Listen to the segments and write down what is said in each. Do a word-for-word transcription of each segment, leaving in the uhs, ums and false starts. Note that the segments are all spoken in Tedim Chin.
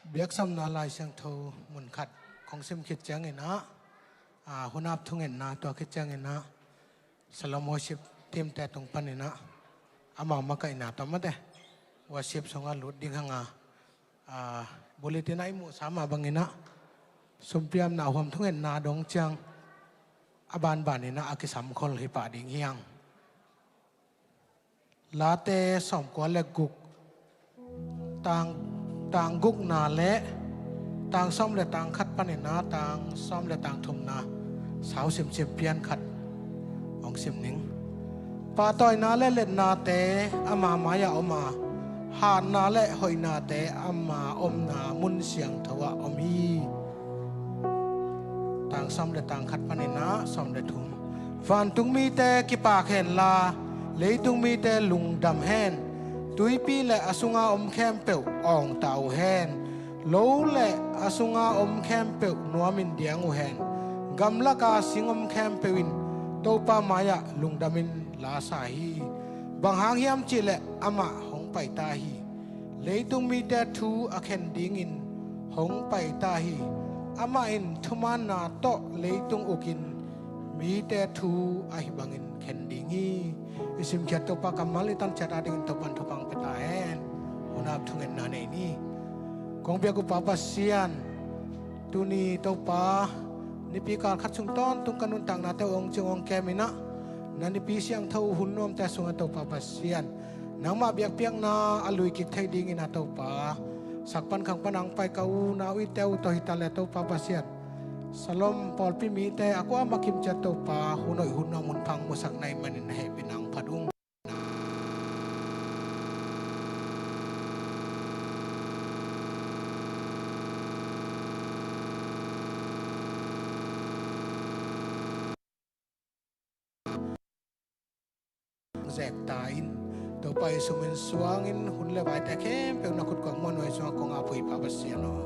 Biaksamna Lai Siangtho mun khat kong sim khit ciangin ah, a, hunap thungetna tua khit ciangin ah, Shalom Worship team te tung panin ah, amau makaihna tawh mate worship sungah lut ding hang a, a, bulletin ah i muhsa mah bangin ah, sumpiamna huam thungetna dong ciang a banbanin ah a kisamkhol hi pah ding hi hang. Late sawmkua le guk, tang, tang gukna le tang sawm le tang khat panin ah tang sawm le tang thumna sau simsim pian khat hong sim ning. Pahtawina le letnate ama mai-ah om a, hatna le hoihnate ama omna mun siangtho ah om hi. Tang sawm le tang khat panin ah sawm le thum. Vantung mite kipak hen la, leitung mite lungdam hen. Tuipi le a sunga om khempeuh awngta uh hen. Lo le a sunga om khempeuh nuamin diang uh hen. Gamlaka sing om khempeuh in Topa mai-ah lungdamin lasa hi. Bang hang hiam cihleh amah hong paita hi. Leitung mite thu a khen dingin hong paita hi. Amah in thumaanna tawh leitung ukin mite thu ahi bangin khen ding hi. I simkhiat Topa kammal i tanciat adingin Topan thupha pia ta hen. Hunap thungetna nei ni. Kong biak uh Pa Pasian, tuni Topa, nipi kal khat sung tawntung ka nuntaknate uh hong cing hong kemin ah, na nipi siangtho hun nuamte sungah Topa Pasian, nangmah biakpiakna a lui kik thei dingin ah Topa, sak pan khang pan hong pai ka unau ite uh tawh hi ta leh Topa Pasian, Shalom pawlpi mite a kuamah kim ciat Topa, hun hoih hun nuam hun pha hong musak na hih manin na hehpihna hong phat ung. Zek ta in, Topa Jesu min suangin hun le vaite khempeuh na khut kong muan uh hi sungah kong ap uh hi Pa Pasian aw.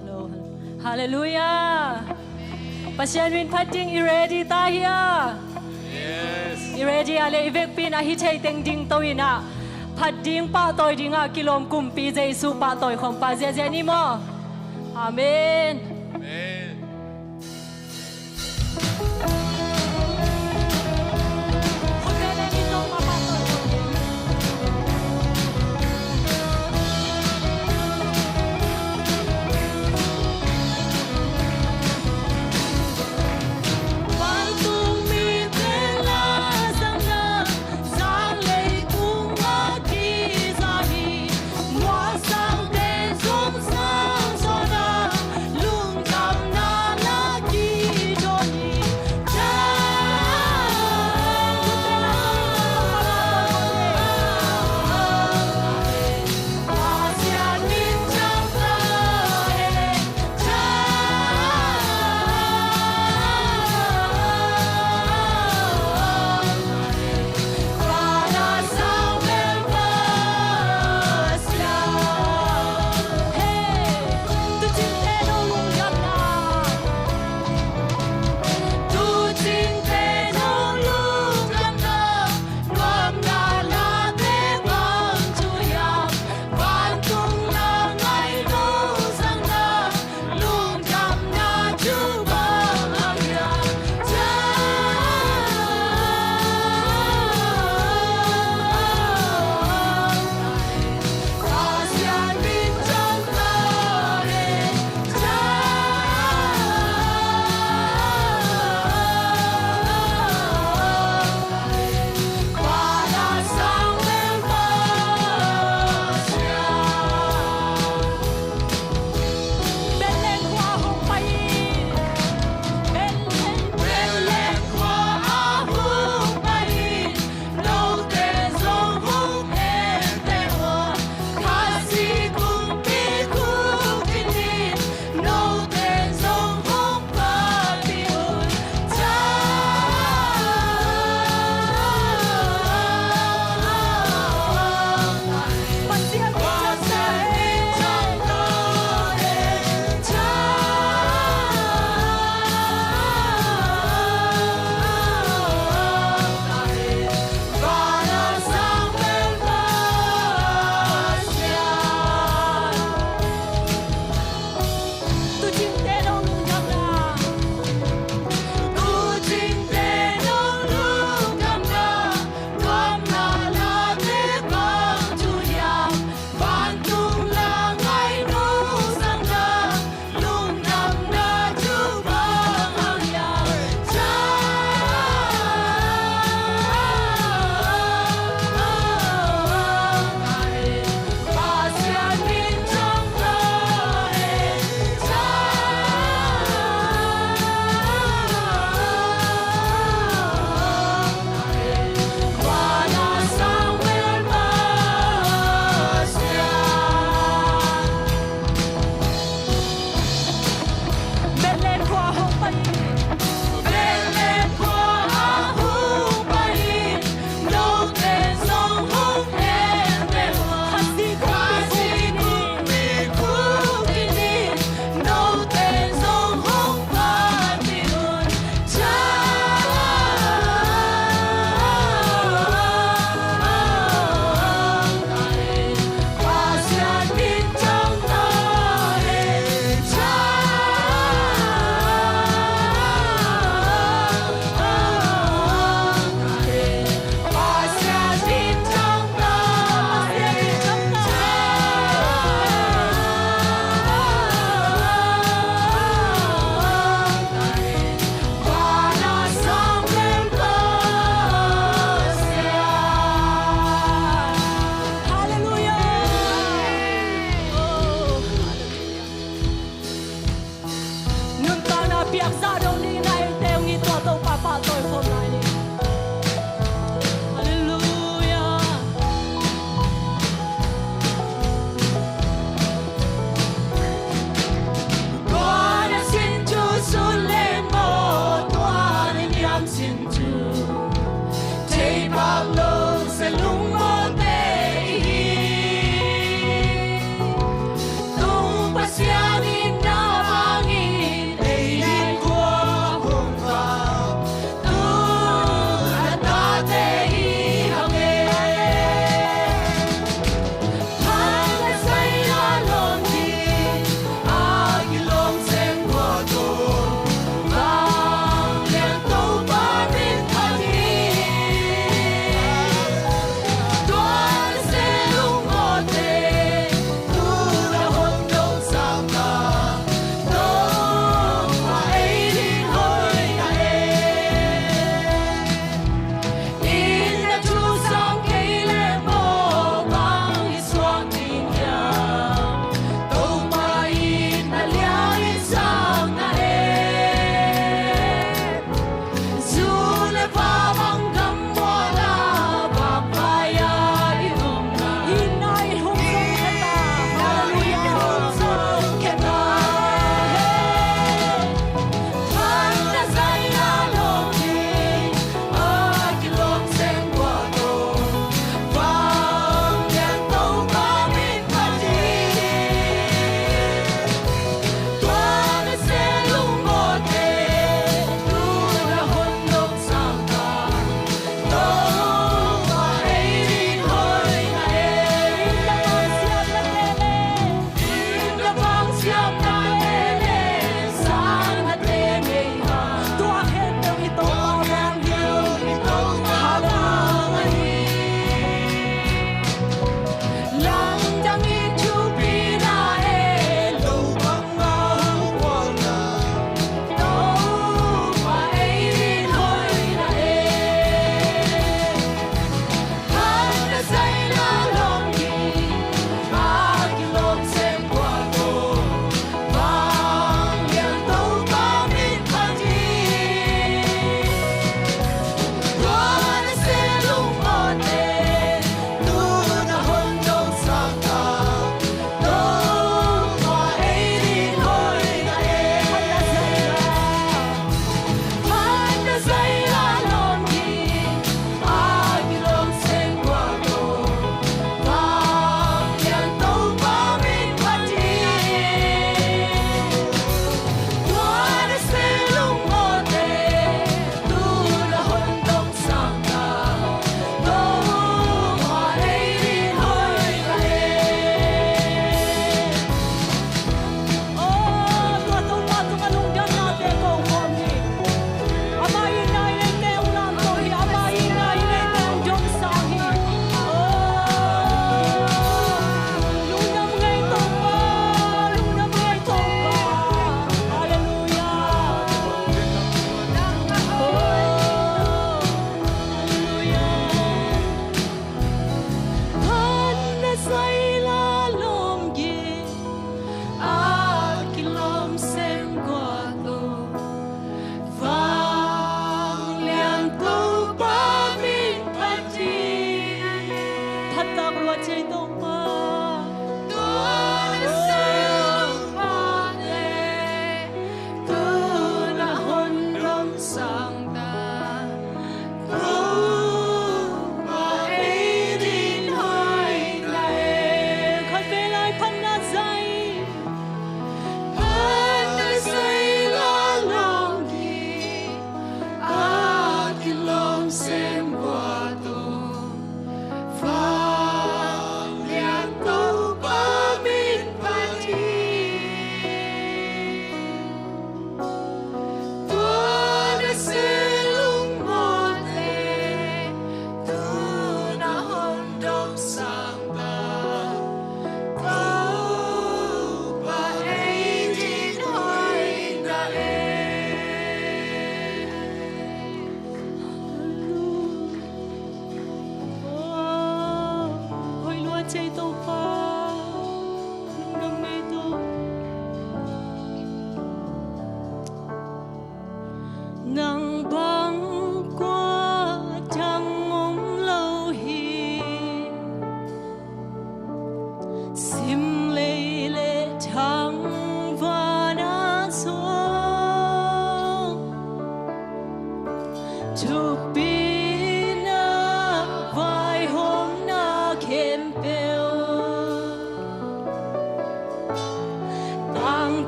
Hello, hello. Halleluiah. Pasian min phat ding i ready ta hia? Yes. I ready a leh i vekpi in a hi thei teng dingto in ah, phat ding pahtawi dingah kilawm kumpi Jesu pahtawi khawm pa ziahziah ni maw? Amen. Amen.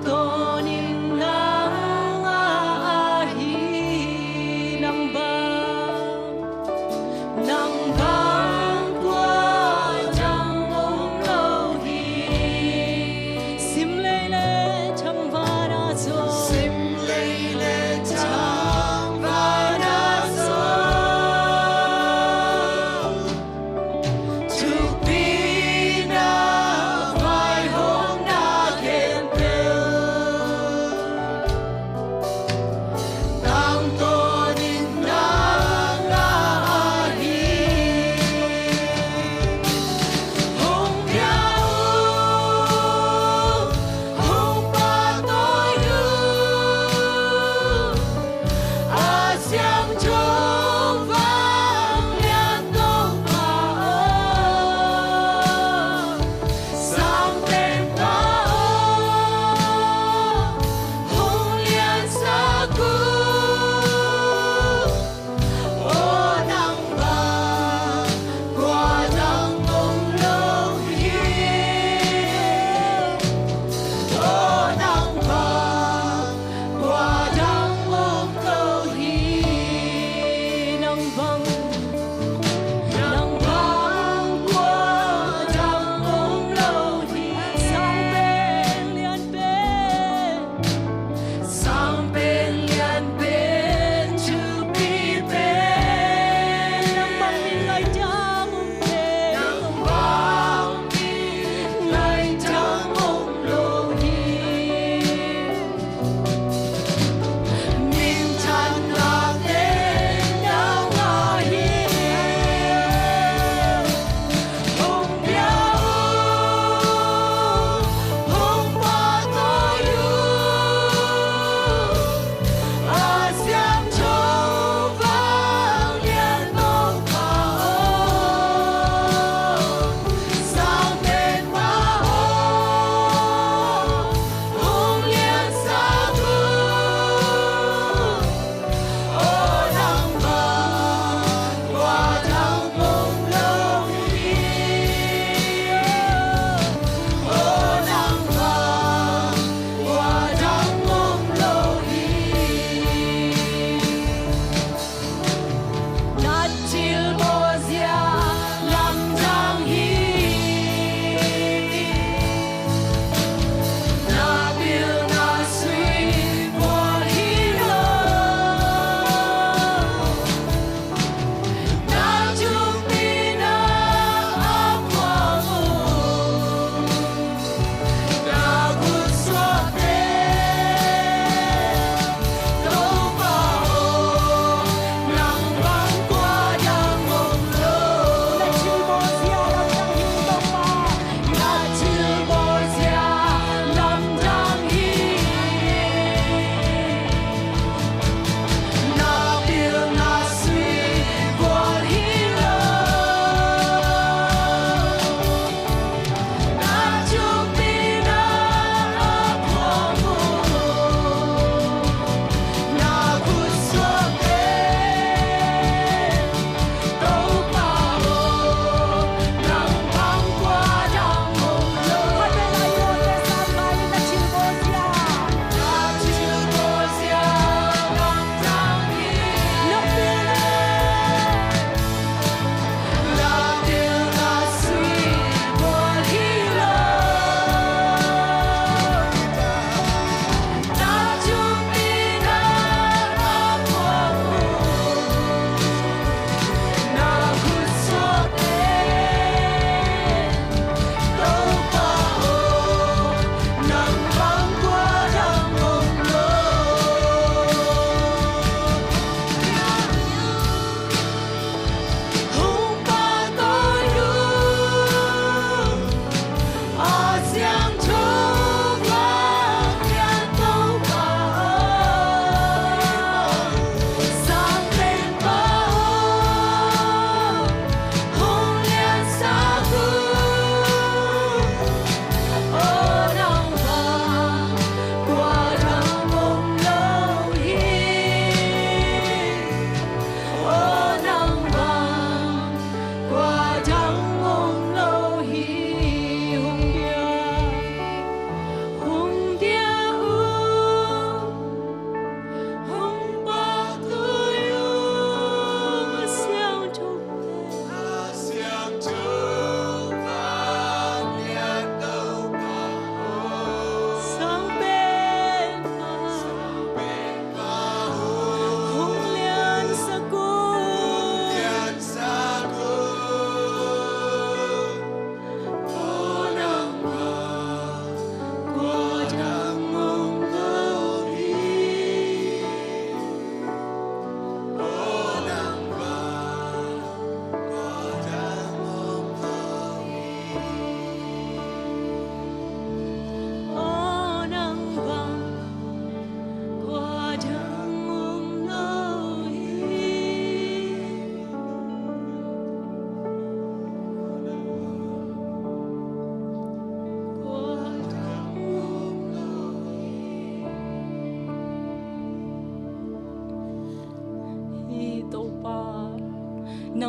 Tawnin nang a ahi nang bang, nang bang tua nang om lo hi. Simlei le thangvana zo. Simlei le thangvana zo. Thupina vaihawmna khempeuh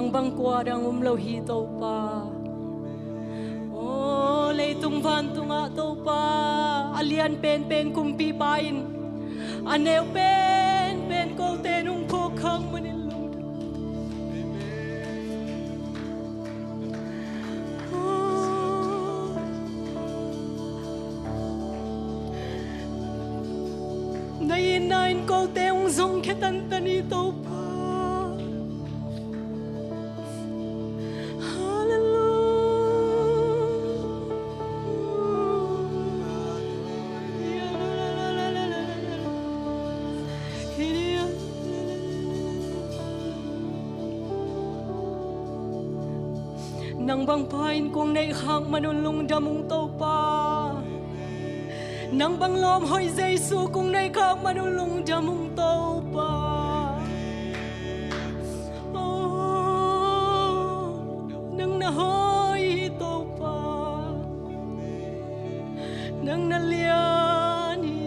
Bang kua dang um lo hi Topa. Aw, leitung vantungah Topa, a lian penpen kumpipa in a neu penpen kote nung phawk khak manin lungdam. Aw, na itna in kote hong zongkhia tantan hi Topa. Hallelujah. Nang bang pa in kong neih khak man un lungdam ung Topa. Nang bang lawm hoih Jesu kong neih khak man un lungdam ung Topa. Oh, nang na hoih hi Topa. Nang na lian hi.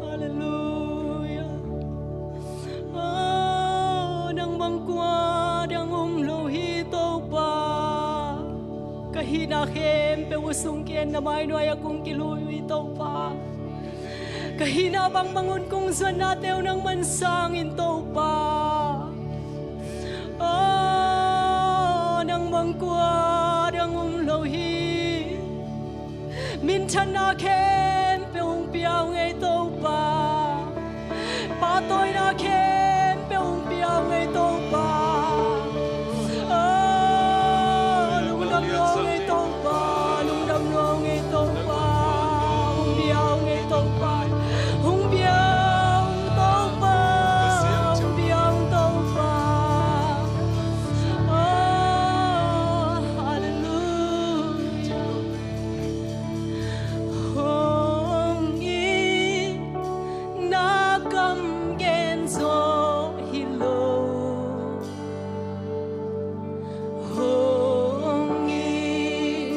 Hallelujah. Oh, nang bang kua dang um lo hi Topa. Ka hihna khempeuh uh sung ken na mai nuai-ah kong kilui uh hi Topa. Ka hihna bangbang un kong zuannate uh nangman sang in Topa. Oh, nang bang kua dang um lo hi. Minthanna khempeuh hong pia ung ei Topa. Pahtawina khempeuh hong pia ung ei Topa. Ah, lungdam lua ung ei Topa. Lungdam lua ung ei Topa. Hong pia ung ei Topa. Hong pia ung Topa. Hong pia ung Topa. Ah, hallelujah. Hong it na kam gen zaw hi lo. Hong it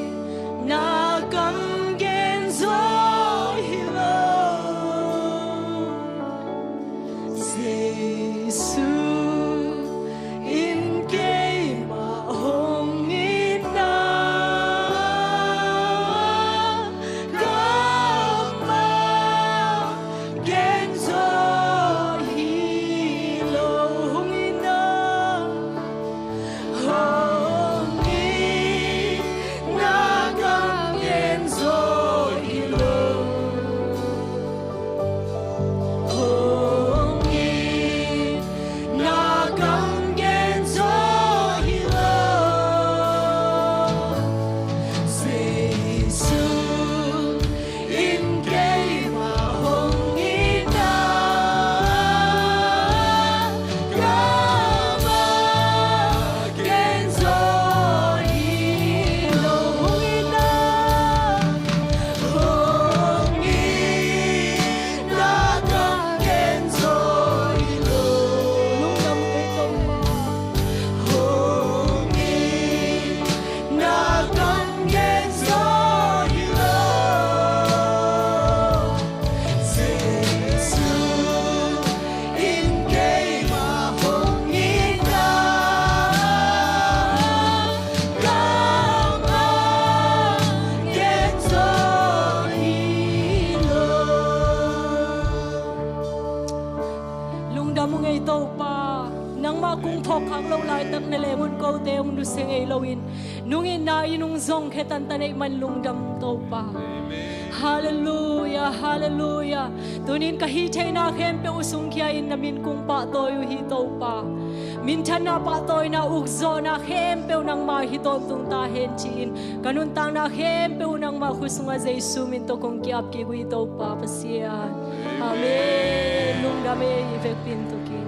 na kam gen zaw hi lo. Jesu in keimah hong itna, kammal gen zaw hi lo. Hong itna, hong itna kam gen zaw hi lo. Hong itna kam gen zaw hi lo. Jesu in keimah hong itna, kammal gen zaw hi lo. Hong itna, hong itna kam gen zaw hi lo. Lungdam ei Topa. Hong itna kam gen zaw hi lo. Jesu in keimah hong itna, kammal gen zaw hi lo. Lungdam ung ei Topa. Nangmah kung phawk khak loh laitak na leng un kote hong nusia ngei loin, nung itna in hong zongkhia tantan ahih man lungdam ung Topa. Halleluiah, halleluiah. Tuni-in ka hih theihna khempeuh uh sungkhia-in na min kung pahtawi uh hi Topa. Minthanna, pahtawina, ukzawhna khempeuh nangma hi tawntung ta hen ci-in, ka nuntakna khempeuh uh nangma khut sungah Jesu min tawh kong ki-ap kik uh hi Topa Pasian. Amen. Lungdam ei, i vekpi-in tu kik.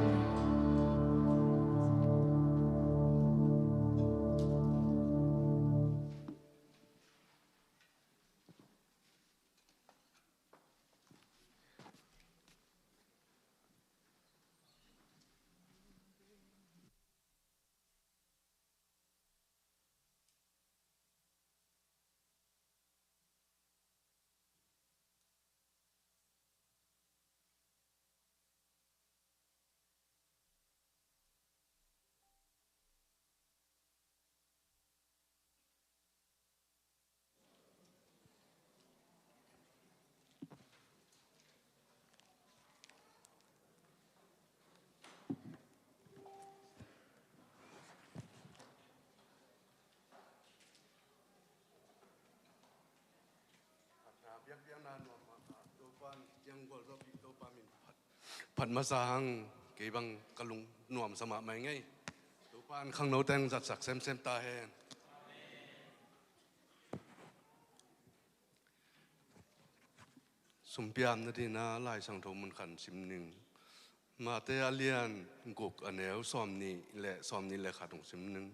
Phat masa hang, kei bang ka lung nuamsa mahmah ing ei. Topa'n khangno teng zatsak semsem ta hen. Sumpiam na dingin Lai Siangtho mun khat sim ning. Mate a lian guk a neu sawmnih le sawmnih le khat hong sim ning.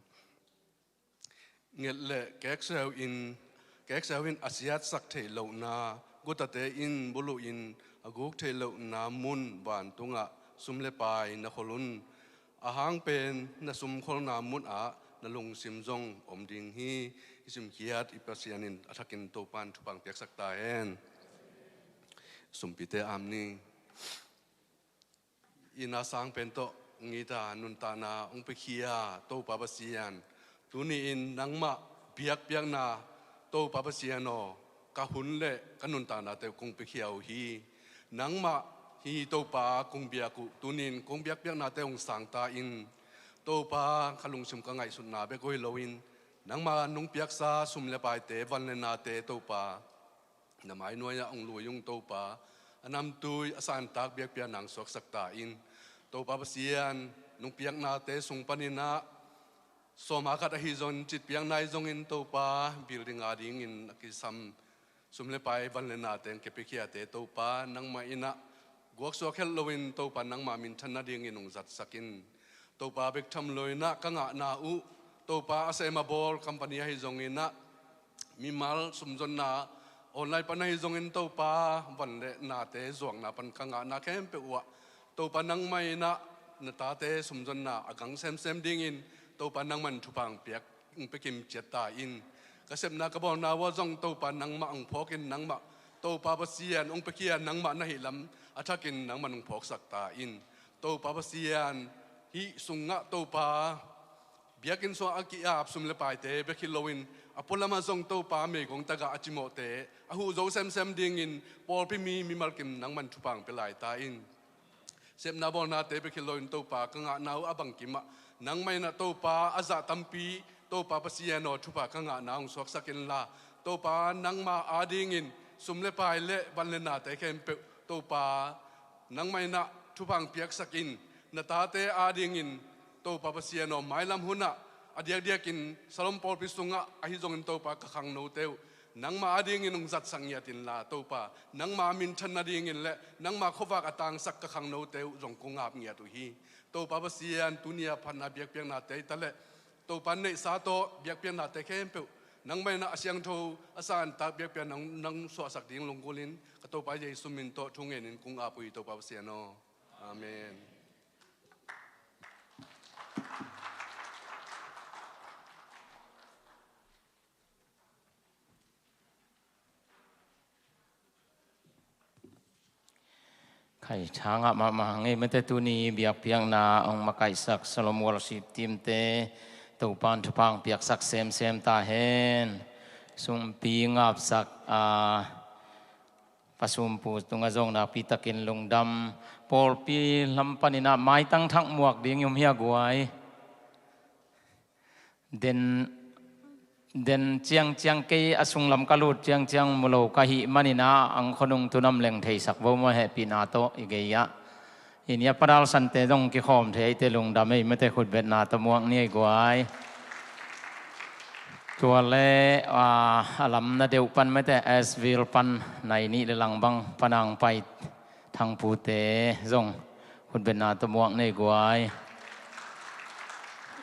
Nget le kekseu in, kekseu in a siatsak theih lohna, gutate in buluh in a guk theih lohna mun vantungah sum le pai na khol un. A hang pen na sumkholna munah na lungsim zong om ding hi. I simkhiat i Pasian in a thakin Topa'n thupha piaksak ta hen. Sumpite amen. Inn a sang pen tawh ngita nuntakna hong piakhia Topa Pasian, tuni-in nangmah biakpiakna Topa Pasian aw, ka hun le ka nuntaknate kong piakhia uh hi. Nangmah hi Topa kong biak uh, tuni-in kong biakpiaknate hong sang ta in. Topa, ka lungsim ka ngaihsutna bek uh hi loin, nangma nong piaksa sum le paite, van le nate Topa, na mai nuai-ah hong lui ung Topa. A namtui a santak biakpiakna hong suaksak ta in. Topa Pasian, nong piaknate sung panin ah, sawma khat ahi zongin, citpiakna ahi zongin Topa, building a dingin a kisam sum le pai, van le nate hong kipiakhiate Topa, nangmah in ah guaksuak het loin Topa, nangma minthan nadingin hong zatsak in. Topa, bek tham loin ah ka ngahna uh, Topa, a sem a bawl company ahi zongin ah, mimal sumzonna online pan ahi zongin Topa, van le nate zuakna pan ka ngahna khempeuh uh ah, Topa, nangmah in ah na tate sumzonna a gang semsem dingin Topa, nangmah in thupha hong piak, hong piakim ciat ta in. Ka sepna ka bawlna uh ah zong Topa, nangmah hong phawkin, nangmah Topa Pasian hong piakhia, nangmah na hih lam a thakin nangmah hong phawksak ta in. Topa Pasian, hih sungah Topa, biakinn sungah a ki-ap sum le paite bek hi loin, a pualamah zong Topa, meigong tagah a cimawhte a huh zo semsem dingin pawlpi mi, mimal kim nangmah in thupha hong pia lai ta in. Sepna bawlnate bek hi loin Topa, ka ngahna uh a bangkim ah nangmah in ah Topa, a zah tampi Topa Pasian aw, thupha ka ngahna hong suaksak inla, Topa, nangma adingin sum le pai le van le nate khempeuh Topa, nangmah in ah thupha hong piaksak in. Na tate adingin Topa Pasian aw, mailam hunah a diakdiakin Salom pawlpi sungah ahi zongin Topa, ka khangnote uh nangmah adingin hong zatsak ngiat inla Topa, nangma minthan nadingin le nangma khuavak a tangsak ka khangnote uh zong kong ap ngiat uh hi. Topa Pasian, tuni-a phatna biakpiaknate hi taleh, Topa, neihsa tawh biakpiaknate khempeuh nangmah in ah a siangtho, a santak biakpiak nang, nang suahsak ding lunggulhin, ka Topa Jesu min tawh thungenin kong ap uh hi, Topa Pasian aw. Amen. Khaitha ngah mahmah ngei mate, tuni biakpiakna hong makaihsak Salom Worship Team-te Topa'n thupha hong piaksak semsem ta hen. Sumpi ngapsak a, Pa Sumpu tungah zong nakpitakin lungdam. Pawlpi lam panin ah maitang thak muak ding i om hi a, guai. Den, den ciangciang, kei a sunglam ka lut ciangciang mu lo ka hih manin ah, ang khonung tunam leng theisak vo maw, hehpihna tawh i gei ah. Inn ah padal sante zong kikhawm thei a, eite lungdam ei mate, khutbetna tawh muak ni ei, guai. Tua le, a, a lamna deuh pan mate, Asheville pan nai nih le lang bang pan ang pai Thangpute zong khutbetna tawh muak ni ei, guai.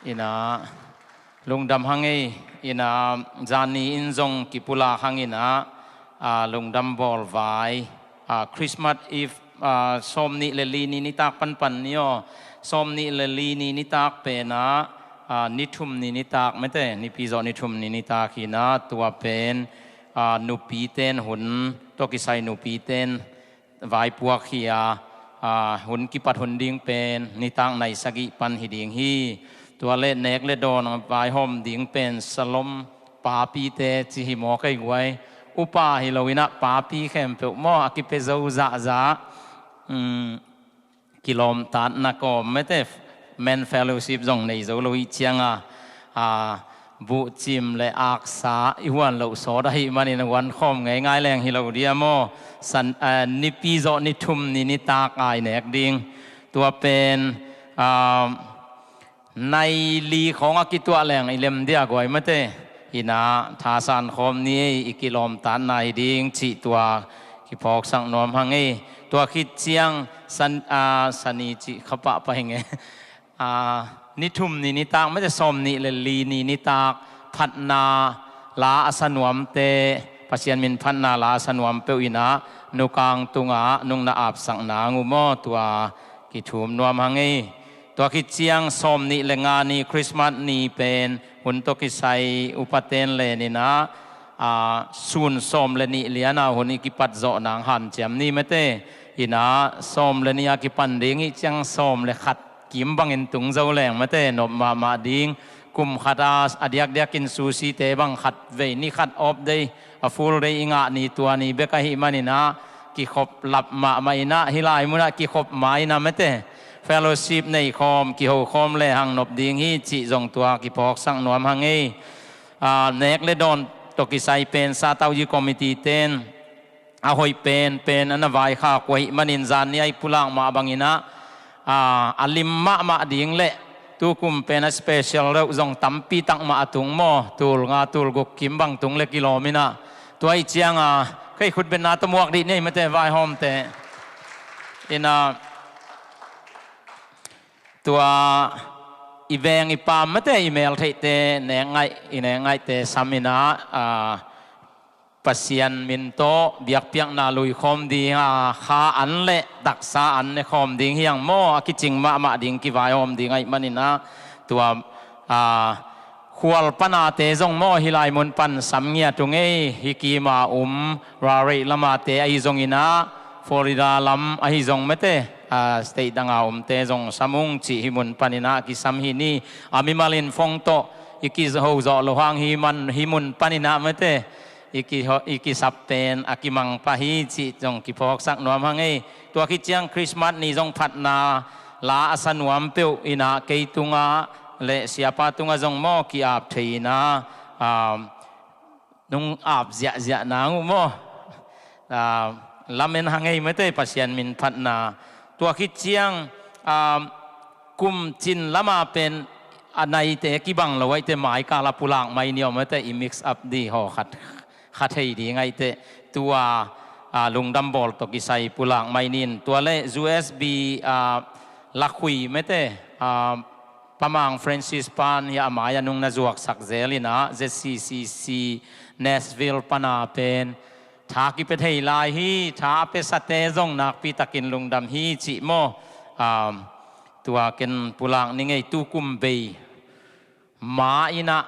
Inn ah lungdam hang ei. Inn ah zani in zong kipulak hang inn ah, a, lungdam bawl vai, a, Christmas Eve, a, sawmnih le li ni nitak panpan ni aw. Sawmnih le li ni nitak pen ah, a, ni thum ni nitak mate, Nipi zawh ni thum ni nitak hi-in ah, tua pen, a, nupite'n hun tawh kisai nupite'n vaipuak hi a, a, hun kipat hun ding pen nitak nai sagih pan hi ding hi. Tua le nek le dawn a vaihawm ding pen Salom papite ci hi maw, kei guai. Upa hi lo-in ah papi khempeuh maw, a kipia zo zahzah. Um, kilawmtatna kawm mate, men fellowship zong nei zo lo ih ciang a, a, buhcim le aksa i huan loh sawt ahih manin a huan khawm ngeingai leng hi lo dia maw? San, eh, nipi zawh ni thum ni nitak a i nek ding. Tua pen, ah, nai li khawng a kituah leng i lem dia guai mate. Inah thasan khawm ni ei i kilawmtatna hi ding cih tua kiphawksak nuam hang ei. Tua khit ciang san, ah, sani cih khapah pah hing e. Ah, ni thum ni nitak mate sawm nih le li ni nitak phatna la a sa nuamte, Pasian min phatna la a sa nuam peuh inah nukang tungah nungna apsak nang uh maw? Tua kithum nuam hang ei. Tua khit ciang sawm nih le nga ni Christmas ni pen hun tawh kisai upaten len inah, ah, sun sawm le nih liana hun i kipat zawh nang hanciam ni mate. Inah sawm le nih a kipan ding hi ciang sawm le khat kim bangin tung zo leng mate, nop mahmah ding. Kum khat a a diakdiakin susite bang khat vei ni khat off day, a full day i ngah ni tua ni bek ahih maninah kikhop lap mahmah inah hih lai munah kikhop ma inah mate. Fellowship nei khawm, kiho khawm le hang nop ding hi cih zong tua kiphawksak nuam hang ei. Ah, nek le dawn tawh kisai pen satauji committee ten a hoih pen pen a na vaikhak uh ahih manin zan ni a i pulak mah banginah, ah, a lim mahmah ding le tukum pen a special reuh zong tampi tak mah a tung maw? Tul nga tul guk kim bang tung le kilawm inah tua i cianga kei khutbetna tawh muak dih ni ei mate vaihawmte. Inah tua i veng i pam mate i meltheihte nek ngaih, i nek ngaihte sam inah, ah, Pasian min tawh biakpiakna lui khawm ding a, kha an le taksa an ne khawm ding hiang maw? A kicing mahmah ding kivaihawm ding ahih maninah tua, ah, khual panate zong maw hih lai mun pan sam ngiat uh ngei, hih kima um Raleigh lamate ahi zonginah Florida lam ahi zong mate, ah, state danga umte zong sam ung cih hih mun paninah kisam hi ni. A mimalin phone tawh i kiho zawh loh hang hih man, hih mun paninah mate i ki, i kisap pen a kimang pah hi cih zong kiphawksak nuam hang ei. Tua khit ciang Christmas ni zong phatna la a sa nuam peuh inah kei tungah le siapa tungah zong maw ki-ap thei inah, ah, nung ap ziahziah nang uh maw? Ah, lamen hang ei mate Pasian min phatna. Tua khit ciang, ah, kum cin lama pen a naite kibang lo ahihte maikal a pulak mai ni aw mate i mix up dih haw khat, khat hei ding ahihte tua, ah, lungdam bawl tawh kisai pulak mai nin tua le U S B, ah, lakhui mate, ah, Pamang Francis pan hi a mai a nung na zuaksak zel inah Z C C C Nashville pana pen tha kipia thei lai hi, tha a piasate zong nakpi takin lungdam hi cih maw? Um, tua ken pulak ni ngei tukum bei ma inah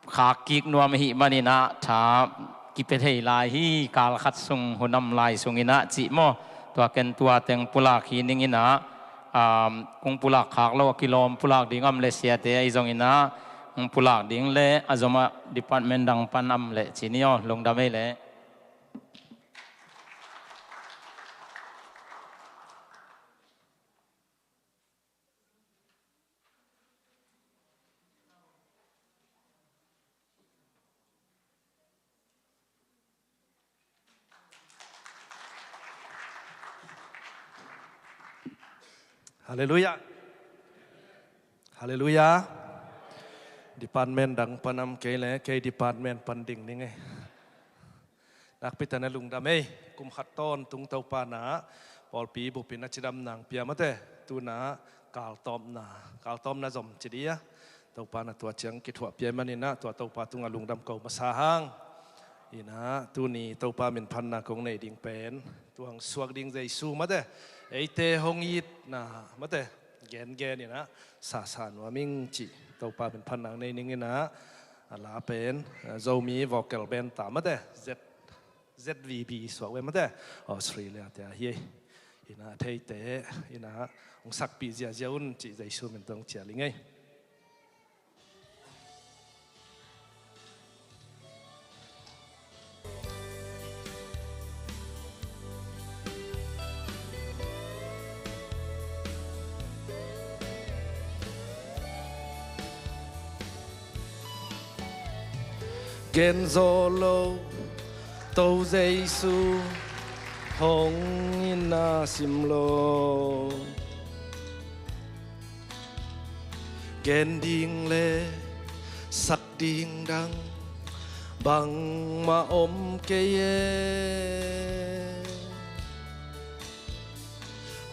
khak kik nuam ahih maninah tha kipia thei lai hi, kal khat sung hun om lai sunginah cih maw? Tua ken tua teng pulak hi ninginah, um, kung pulak khak lo a kilawm pulak ding om le siate ahi zonginah kung pulak ding le a zomah department dang pan om le ci ni aw, lungdam ei le. Halleluiah. Halleluiah. Department dang pan om kei le kei department pan ding ning ei. Nakpi takin lungdam ei, kum khat tawntung Topa na pawlpi bupin a cidam nang pia mate, tuna kaltawpna, kaltawpna zom ci dia. Topa na tua ciang kithuah pia maninah tua Topa tungah lungdam ko masa hang. Inah tuni Topa min phatna kong nei ding pen tua hong suak ding Jesu mate, eite hong itna mate gengen inah sasa nuam ing cih Topa min phatna nei ninginah a la pen, eh, Zomi vocal band ta mate, Z, Z V B suak ve mate, Australia te ahi ei. Inah theite inah hong sakpih ziazia un cih Jesu min tawh hong cial ing ei. Gen zo lo, To Jesu hong in na sim lo. Gen ding le sak ding dang bangmah om kei e.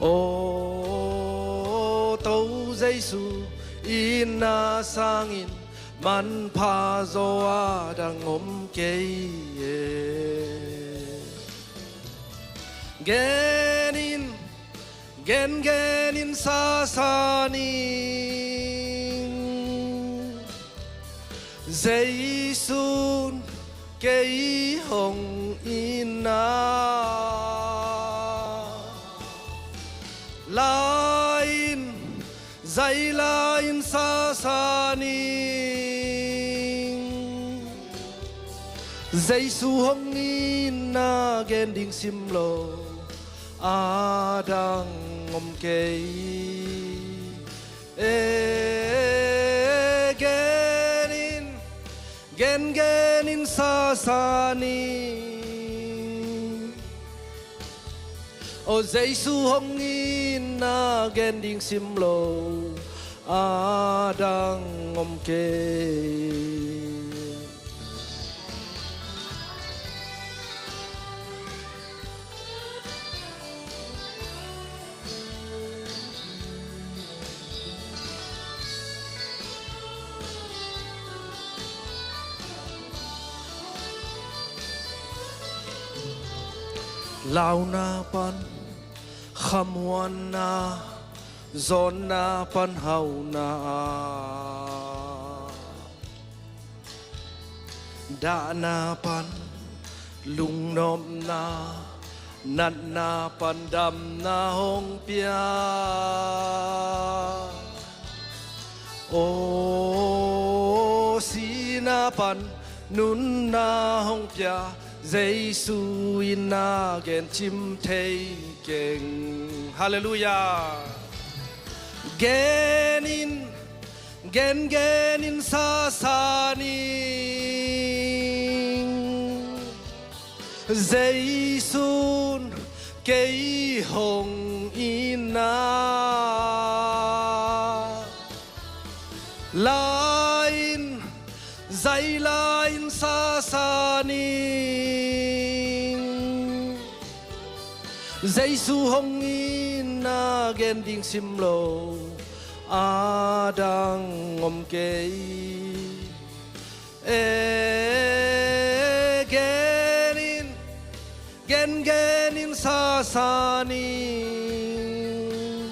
Aw To Jesu in na sangin manpha zaw a dang om kei e. Gen in, gen gen in sasa ning. Jesu'n kei hong in na. La in, zai la in sasa ning. Jesu hong in na gen ding sim lo a dang om kei e. Gen in, gen gen in sasa ning. Aw Jesu hong in na gen ding sim lo a dang om kei. Launa pan khamuanna, zawnna pan hauna a, dahna pan lungnopna, natna pan damna hong pia. Aw sihna pan nunna hong pia, Jesu in na gen cim thei keng. Halleluiah. Gen in, gen gen in sasa ning. Jesu'n kei hong in na. La in, zai la in sasa ning. Jesu hong in na gen ding sim lo a dang om kei e. Gen in, gen gen in sasa ning.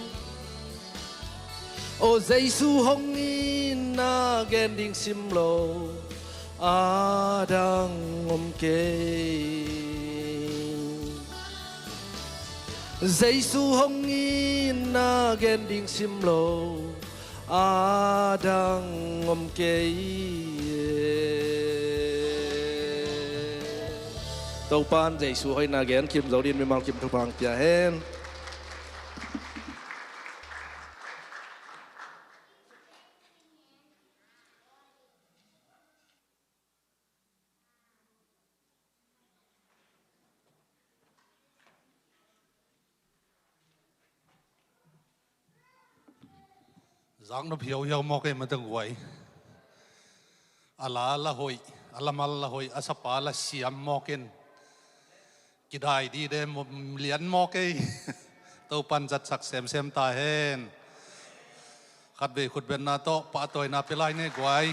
Aw Jesu hong in na gen ding sim lo a dang om kei. Jesu hong in na gen ding sim lo a dang om kei e. Topa'n Jesu hoihna gen kim zo dingin mimal kim thupha hong pia hen. Zaknop hiauhiau mawk ei mate guai. A la la hoih, a lamal la hoih, a sapa la siam mawk in. Kidai dide lian mawk ei. Topa'n zatsak semsem ta hen. Khatvei khutbetna tawh pahtawina pia lai ni guai.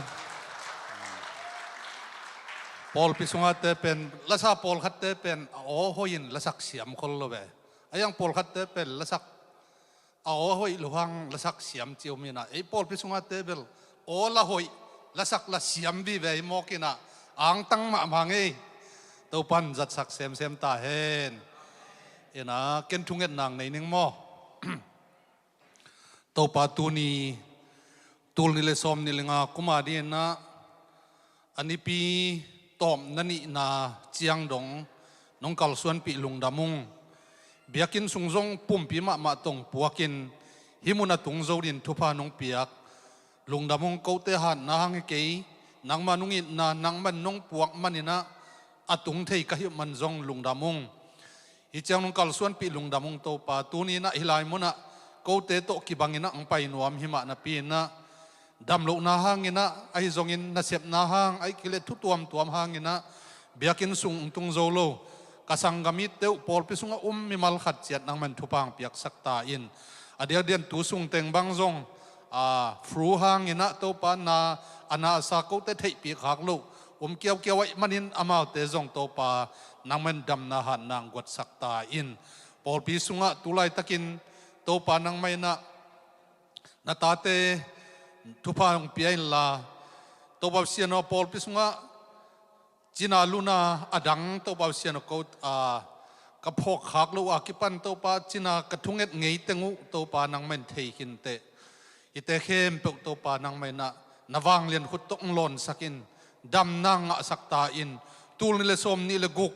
Pawlpi sungate pen, lasa pawlkhatte pen a aw hoih in lasak siam khol lo ve. A iang pawlkhatte pen lasak a aw hoih lo hang lasak siam ci om inah, ei pawlpi sungate bel aw la hoih, lasak la siam vive hi mawk inah, angtang mahmah ngei. Topa'n zatsak semsem ta hen. Inah ken thungetna hong nei ning maw? Topa tuni, tul nih le sawm nih le nga kum a dinginah a nipi tawpna nihna ciang dong nong kalsuanpih lungdam ung. Biakinn sung zong pumpi mahmah tawh hong puakin hih mun a tung zo dingin thupha nong piak lungdam ung. Kote hatna hang hi kei, nangma nong itna, nangman nong puak maninah a tung thei ka hih man zong lungdam ung. Hih ciang nong kalsuanpih lungdam ung Topa. Tuni inah hih lai munah kote tawh kibanginah hong pai nuam himah napi inah damlohna hanginah, ahi zongin nasepna hang, ahi kei leh thu tuamtuam hanginah biakinn sung hong tung zo lo ka sanggamite uh, pawlpi sungah um mimal khat ciat nangman thupha hong piaksak ta in. A diakdiakin tu sung teng bang zong, a, flu hanginah Topa na, a nasa kote theihpih khak loh um kiaukiau ahih manin amaute zong Topa nangman damna hatna hong guatsak ta in. Pawlpi sungah tu laitakin Topa nangmah inah na tate thupha hong pia inla, Topa Pasian aw, pawlpi sungah cina luna a dang Topa Pasian aw, ko, a, ka phawk khak loh a kipan Topa cina ka thunget ngei teng uh Topa nangmah in thei khin teh. Hihte khempeuh Topa nangmah inah na vanglian khut tawh hong lawnsak in, damna ngahsak ta in. Tul nih le sawm nih le guk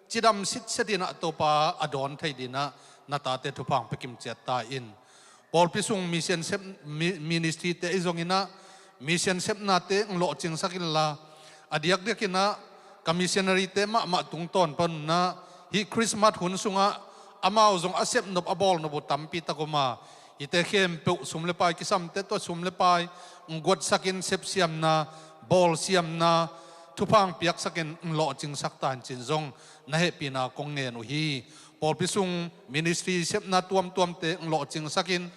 cidam sitset inah Topa a dawn thei dinah na tate thupha hong pia kimciat ta in. Pawlpi sung mission sep, mi-, ministry te ahi zonginah mission sepnate hong lawhcingsak inla, a diakdiakinah ka missionary te mahmah tungtawn panah hih Christmas hun sungah amau zong a sepnop a bawlnop uh tampi tak om a, hihte khempeuh sum le pai kisamte tawh sum le pai hong guatsakin sepsiamna, bawlsiamna, thupha hong piaksakin hong lawhcingsak ta in cin zong na hehpihna kong ngen uh hi. Pawlpi sung ministry sepna tuamtuamte hong lawhcingsakin,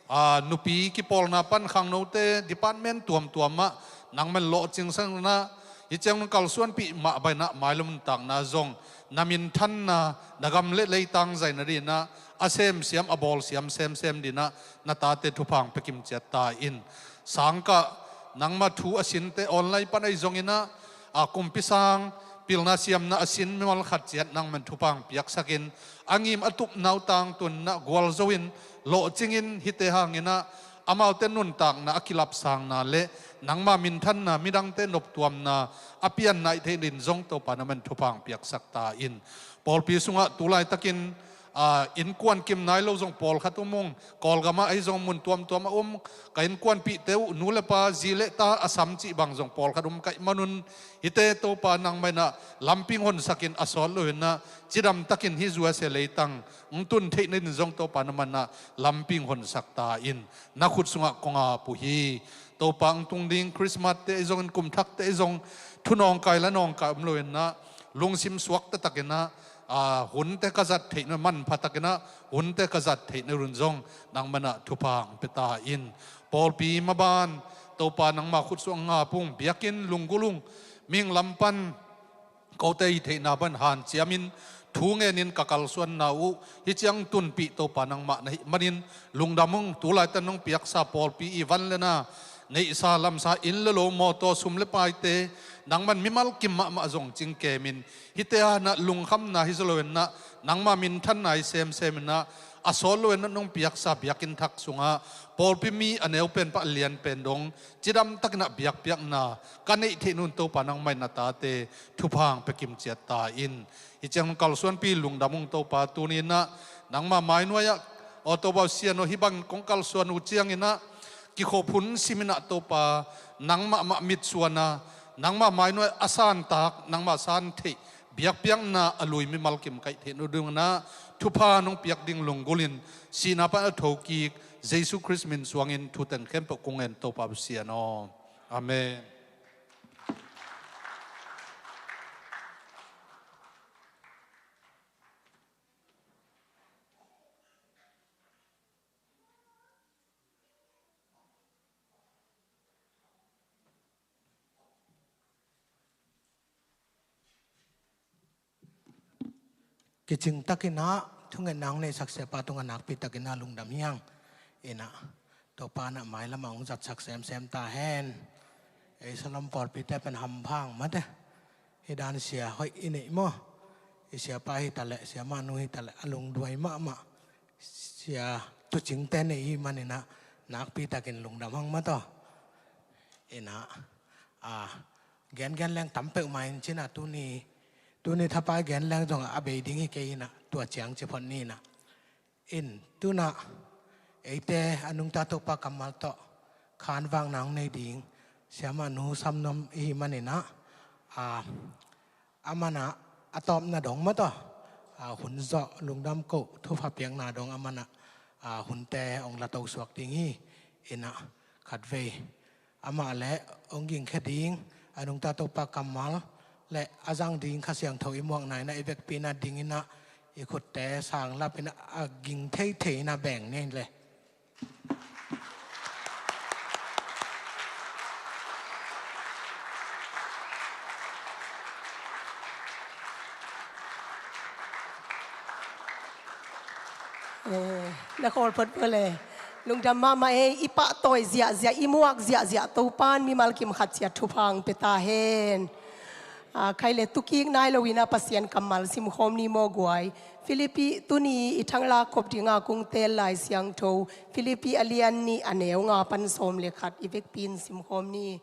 a, nupi kipawlna pan khangnote department tuamtuamah nangman lawhcingsak inah, hih ciang nong kalsuanpih mah bangin ah mailam nuntakna zong na minthanna, na gam le leitang zaina dinah a semsiam a bawlsiam semsem dinah na tate thupha hong pia kimciat ta in. Sangkah nangma thu a sinte online pan ahi zonginah, a, kumpi sang pilna siamna a sin mimal khat ciat nangman thupha hong piaksakin, a ngim a tupna uh tangtun inah gualzo in lawhcingin hihte hanginah amaute nuntakna a kilapsangna le nangma minthanna, midangte noptuamna a pianna ahih theih nadingin zong Topa nangman thupha hong piaksak ta in. Pawlpi sungah tu laitakin, a, innkuan kim nai lo zong pawlkhat um ung. Kawlgamah ahi zong mun tuamtuamah um. Ka innkuanpihte uh nu le pa, zi le ta a sam cih bang zong pawlkhat um ka hih manun, hihte Topa nangmah inah lampi hong honsakin, a sawt loinah cidamtakin hih U S A leitang hong tun theih nadingin zong Topa nangmah inah lampi hong honsak ta in. Na khut sungah kong ap uh hi. Topa hong tung ding Christmas te ahi zongin, kum thakte ahi zong thu nawngkai la nawngkai om loinah lungsim suak taktakinah, a, hunte ka zat theih nading, manpha takinah hunte ka zat theih nading un zong nangmah inah thupha hong pia ta in. Pawlpi maban Topa nangma khut sungah kong ap ung. Biakinn lunggulh ung. Mihing lam pan kote hih theihna bangin hanciamin thu ngenin ka kalsuanna uh hih ciang tunpih Topa nangmah na hih manin lungdam ung. Tu laitak nong piaksa pawlpi i van le na, neihsa lamsa, inn le lo, mawtaw, sum le paite nangman mimal kim mahmah zong cingkemin, hihte hanah lungkhamna hi zaw loinah nangma minthanna hi semseminah, a sawt loinah nong piaksa biakinn thak sungah pawlpi mi a neu pen pan a lian pen dong cidamtakinah biakpiakna ka neih theih nading un Topa nangmah in na tate thupha hong pia kimciat ta in. Hih ciang nong kalsuanpih lungdam ung Topa. Tuni inah nangma mainuai-ah, aw Topa Pasian aw, hih bangin kong kalsuan uh cianginah kikhop hun siminah Topa, nangmah mah mitsuana, nangma mainuai a santak, nangma san theih biakpiakna a lui mimal kim ka hih theih nadingunah thupha nong piak ding lunggulhin, sihna pan a thokik Jesu Khrist min suangin thu teng khempeuh kong ngen Topa Pasian aw. Amen. Kicing takinah thungetna hong neihsak siapa tungah nakpi takinah lungdam hi hang. Inah Topa inah mailamah hong zatsak semsem ta hen. Ei Salom pawlpite pen hampha hang mate. Hih dan sia hoih i neih maw? I siapa hi taleh, siamahnu hi taleh, a lungduai mahmah sia tucingte nei i hih maninah nakpi takin lungdam hang mate aw. Inah, a, gengen leng tam peuhmah in cinah tuni, tuni thapai gen leng zong a bei ding hi kei inah, tua ciang ci phot ni inah. In tunah eite a nungta Topa kammal tawh khanvakna hong nei ding Siamah nu Samnuam i hih manin ah, a, a man ah a tawpna dong mah tawh, a, hun zawh lungdam koh thupha piakna dong a man ah, a, hunte hong la to suak ding hi. In ah khatvei amah leh hong gingkhia ding, a nungta Topa kammal leh a zang ding Kha Siangtho i muakna in ah i vekpi in ah ding in ah i khutte sang lap in ah a ging theithei in ah beng ni leh. Eh, na khawl phot pah le. Lungdam mahmah ei, i pahtawi ziahziah, i muak ziahziah Topa'n mimal kim khat ciat thupha hong pia ta hen. A, khai le tukik nai lo in ah Pasian kammal simkhawm ni maw guai. Filippi, tuni i thanglak khop ding a kong teel Lai Siangtho, Filippi a lian nih a neu nga pan sawm le khat i vekpi in simkhawm ni.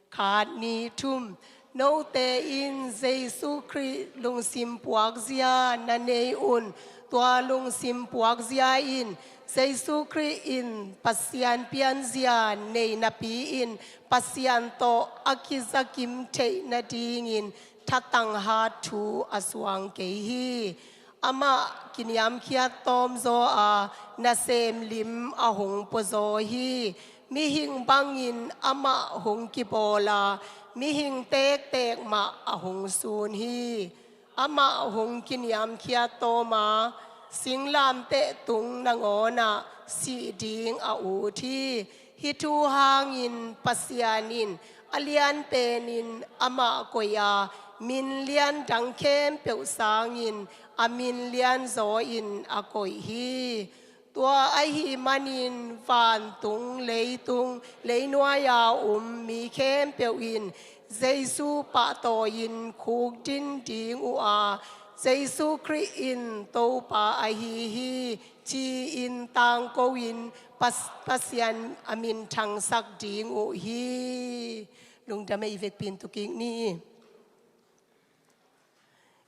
Khat, nih, thum. Note in Jesu Khrih lungsim puakzia na nei un. Tua lungsim puakzia in Jesu Khrih in Pasian pianzia nei napi-in Pasian tawh a kizakim theih nadingin thatang hat thu a suang kei hi. Amah kiniamkhiat tawmzaw a, nasem lim a hong puazaw hi. Mihing bangin amah hong kibawl a, mihing tektek mah a hong sun hi. Amah hong kiniamkhiat tawm a, singlamteh tung nangawn ah sih ding a ut hi. Hih thu hangin Pasian in a lian penin amah koih a, min lian dang khempeuh sangin a min lianzaw in a koih hi. Tua ahih manin vantung, leitung, leinuai-a um mi khempeuh in Jesu pahtawi-in khukdin ding uh a, Jesu Khrih in Topa ahi hi, ci-in tangko-in Pas-, Pasian a minthangsak ding uh hi. Lungdam ei, i vekpi in tukik ni.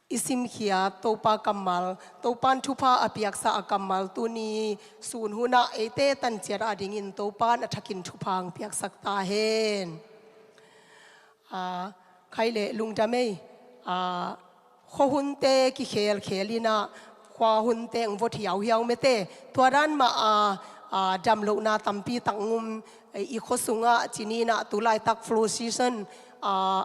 I simkhiat Topa kammal, Topa'n thupha a piaksa a kammal tuni sun hun ah eite tanciat a dingin Topa'n a thakin thupha hong piaksak ta hen. A, khai le lungdam ei, a, khuahunte kikhelkhel in ah, khuahunte hong vot hiauhiau mete, tua dan mah a, a, damlohna tampi tak hong um, i khua sungah ci ni in ah tulaitak flu season, a,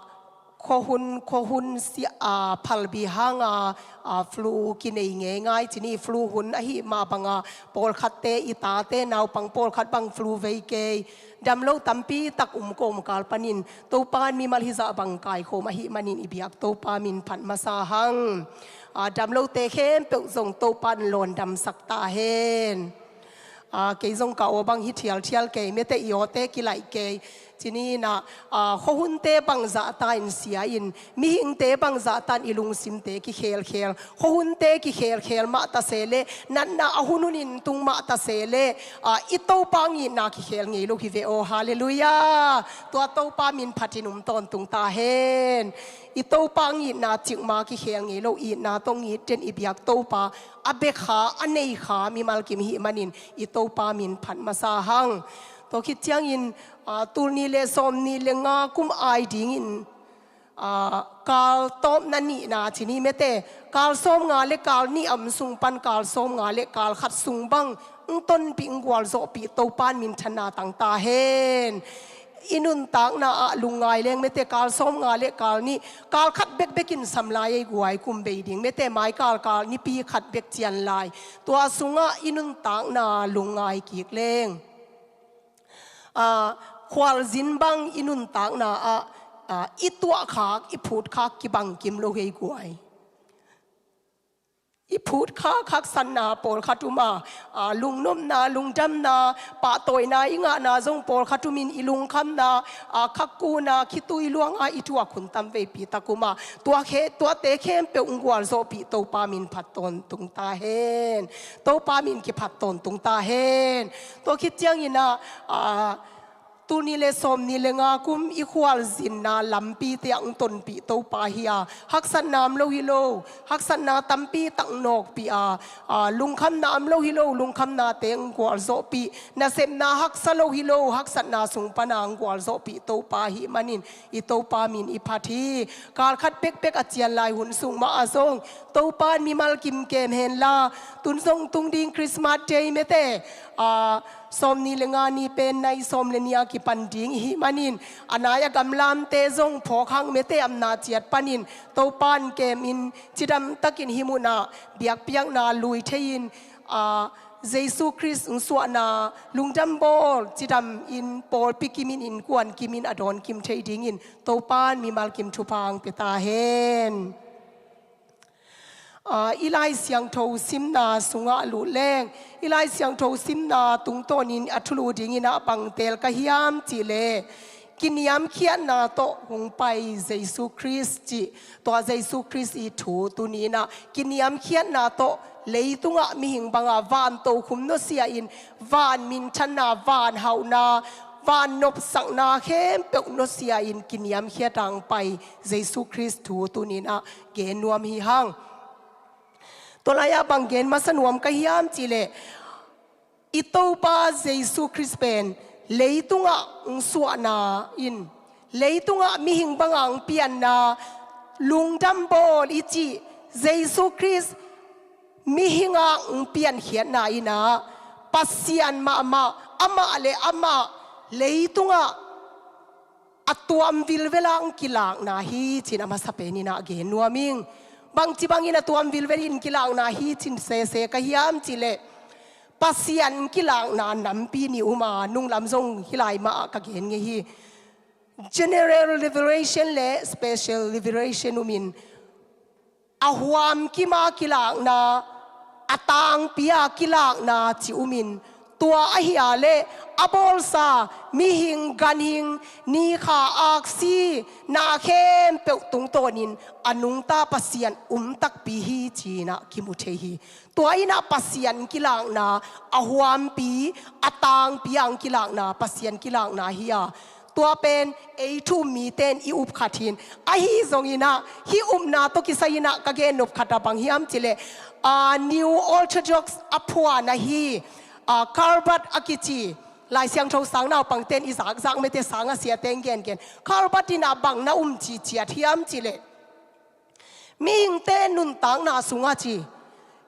khuahun, khuahun si-, a, phalbi hang a, a, flu kinei ngeingai ci ni, flu hun ahih mah bang a, pawlkhatte, i tate naupang pawlkhat bang flu vei kei. Damlo tampi tak um kawmkal panin Topa'n mimal hizah bang kaikhawm ahih manin i biak Topa min phat masa hang. A, damlote khempeuh zong Topa'n lawndamsak ta hen. A, kei zong ka aw bang hi thialthial kei, mete i awte kilaih kei. Ci ni in ah, a, khuahunte bangzah ta in sia in, mihingte bangzah ta in i lungsimte kikhelkhel, khuahunte kikhelkhel mah ta se leh, natna a hunhunin tung mah ta se leh, a, i Topa hong itna kikhel ngei lo hi ve aw, halleluiah. Tua Topa min phatin um tawntung ta hen. I Topa hong itna cikmah kikhel ngei lo, itna tawh hong it den i biak Topa a bia kha, a nei kha mimal kim i hih manin i Topa min phat masa hang. Tua khit ciangin, a, tul nih le sawmnih le nga kum ai dingin, a, kal tawpna nihna ci ni mete, kal sawmnga le kal nih a om sung pan kal sawmnga le kal khat sung bang hong tonpih, hong gualzawhpih Topa'n minthanna tang ta hen. I nuntakna ah lungngai leng mete, kal sawmnga le kal nih, kal khat bekbek in sam lai ei guai, kum bei ding mete, mai kal kal nipi khat bek cian lai. Tua sungah i nuntakna lungngai kik leng, a, khualzin bang i nuntakna ah, a, i tuahkhak, i phutkhak kibang kim lo hi ei guai. I phutkhak haksatna pawlkhat um a, a, lungnopna, lungdamna, pahtawina i ngahna zong pawlkhat um in, i lungkhamna, a, khakkuna, khitui luanga i thuak hun tam veipi tak um a, tua khe, tuate khempeuh hong gualzawhpih Topa min phat tawntung ta hen. Topa min kiphat tawntung ta hen. Tua khit ciangin ah, a, Tul nih le sawm nih le nga kum i khualzinna lampite ah hong tonpih Topa hi a, haksatna om lo hi lo, haksatna tampi tak nawkpih a, a, lungkhamna om lo hi lo, lungkhamnate hong gualzawhpih, nasepna haksa lo hi lo, haksatna sung pana hong gualzawhpih Topa ahih manin i Topa min i phat hi. Kal khat pekpek a cian lai hun sung mah ah zong Topa in mimal kim kem hen la, tun zong tung ding Christmas Day mete, a, sawm nih le nga ni pen nai sawm le nih a kipan ding i hih manin, a nai a gamlamte zong phawk hang mete, amna ciat panin Topa in kem in cidam takin hih munah biakpiakna lui thei-in, a, Jesu Khrist hong suahna lungdam bawl cidam in pawlpi kimin, innkuan kimin a dawn kim thei dingin Topa in mimal kim thupha hong pia ta hen. A, i Lai Siangtho simna sungah lut leng, i Lai Siangtho simna tungtawnin a thulu dingin a bang teel ka hiam cih leh, kiniamkhiatna tawh hong pai Jesu Khrist cih, tua Jesu Khrist i thu tuni-in ah kiniamkhiatna tawh leitungah mihing banga van tokhum nusia-in, van minthanna, van hauhna, van nopsakna khempeuh nusia-in kiniamkhiat a hong pai Jesu Khrist thu tuni-in ah gen nuam hi hang. Tua lai-ah bang gen masa nuam ka hiam cih leh, i Topa Jesu Khrist pen leitungah hong suahna in, leitungah mihing banga hong pianna, lungdam bawl i cih Jesu Khrist mihingah hong piankhiatna in ah, Pasian mahmah, amah le amah leitungah a tuam vilvel a hong kilakna hi ci-in a masa penin ah gen nuam ing. Bangci bangin a tuam vilvel in kilakna hi ci-in sese ka hiam cih leh, Pasian kilakna nampi nih um a, nunglam zong hih lai mah ah ka gen ngei hi. General liberation le special liberation umin, a huam kim a kilakna, a tangpi a kilakna ci umin, tua ahi a leh a bawlsa mihing, ganhing, ni, kha, aksi, na khempeuh tungtawnin a nungta Pasian um takpi hi ci-in ah kimu thei hi. Tua in ah Pasian kilakna, a huampi, a tangpi a hong kilakna Pasian kilakna hi a, tua pen ei thu um mite in i up khat hi. Ahi zongin ah hih upna tawh kisai-in ah ka gen nop khat ah bang hiam cih leh, a, New Orthodox a phuan ahi, a, Karl Barth a kici, Lai Siangtho sang naupangte in i zakzak mete, sang a siate in gengen, Karl Barth in ah bang na um cih ciat hiam cih leh, mihingte nuntakna sungah ci,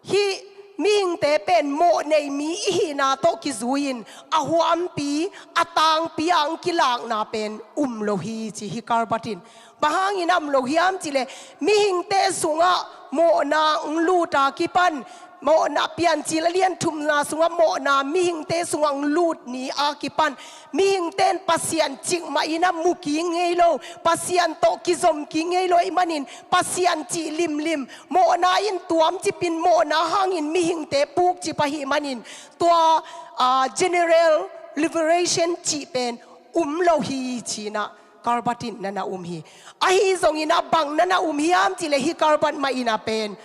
hih mihingte pen mawhnei mi i hihna tawh kizui-in a huampi, a tangpi a hong kilakna pen um lo hi ci hi Karl Barth in. Bang hangin a um lo hiam cih leh, mihingte sungah mawhna hong lut a kipan, mawhna, Piancil a lian thumna sungah mawhna mihingte sungah hong lut ni a kipan, mihingte in Pasian cikmah in a mu kik ngei lo, Pasian tawh kizom kik ngei lo ahih manin, Pasian cih limlim, mawhna in tuamcipin, mawhna hangin mihingte pukcip ahih manin, tua, a, general liberation cih pen um lo hi ci-in ah Karl Barth in na na um hi. Ahi zongin ah bang na na um hiam cih leh, hih Karl Barth mah in ah pen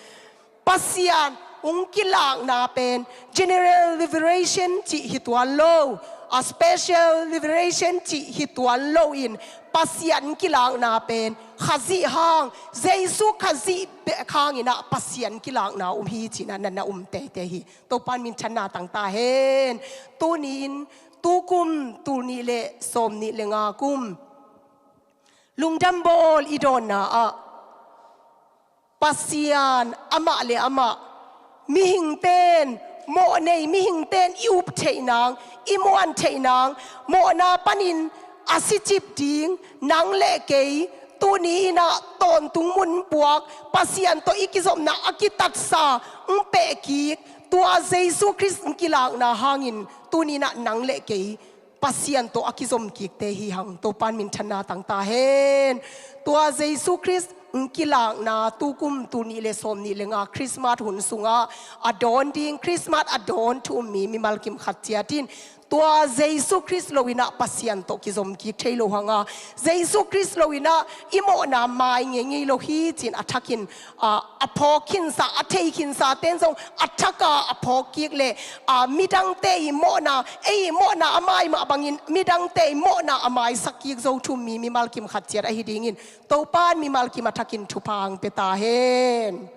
Pasian hong kilakna pen general liberation cih hi tuan lo, a, special liberation cih hi tuan loin, Pasian kilakna pen Khazih hang, Jesu Khazih bek hangin ah Pasian kilakna um hi ci-in ah na na um teitei hi. Topa in minthanna tang ta hen. Tuni-in, tukum tul nih le sawm nih le nga kum lungdam bawl i dawnna ah, Pasian amah le amah, mihingte in, mawhnei mihingte in i up theih nang, i muan theih nang, mawhna panin a sicip ding nang le kei, tuni in ah tawntung mun puak, Pasian tawh i kizopna a kitatsa hong peh kik, tua Jesu Khrist hong kilakna hangin tuni in ah nang le kei Pasian tawh a kizom kikte hi hang. Topa in minthanna tang ta hen. Tua Jesu Khrist hong kilakna tukum tul nih le sawm nih le nga Christmas hun sungah a dawn ding, Christmas a dawn thu um mi mimal kim khat ciat in Tua Jesu Khrist lo-in ah Pasian tawh kizom kik thei lo hang a, Jesu Khrist lo-in ah i mawhna mai ngeingei lo hi ci-in a thakin, a, a phawk khinsa, a thei khinsa ten zong a thak a, a phawk kik leh, a, midangte i mawhna, ei i mawhna a mai mah bangin midangte i mawhna a maisak kik zo thu-um mi mimal kim khat ciat ahi dingin Topa'n mimal kim a thakin thupha hong pia ta hen.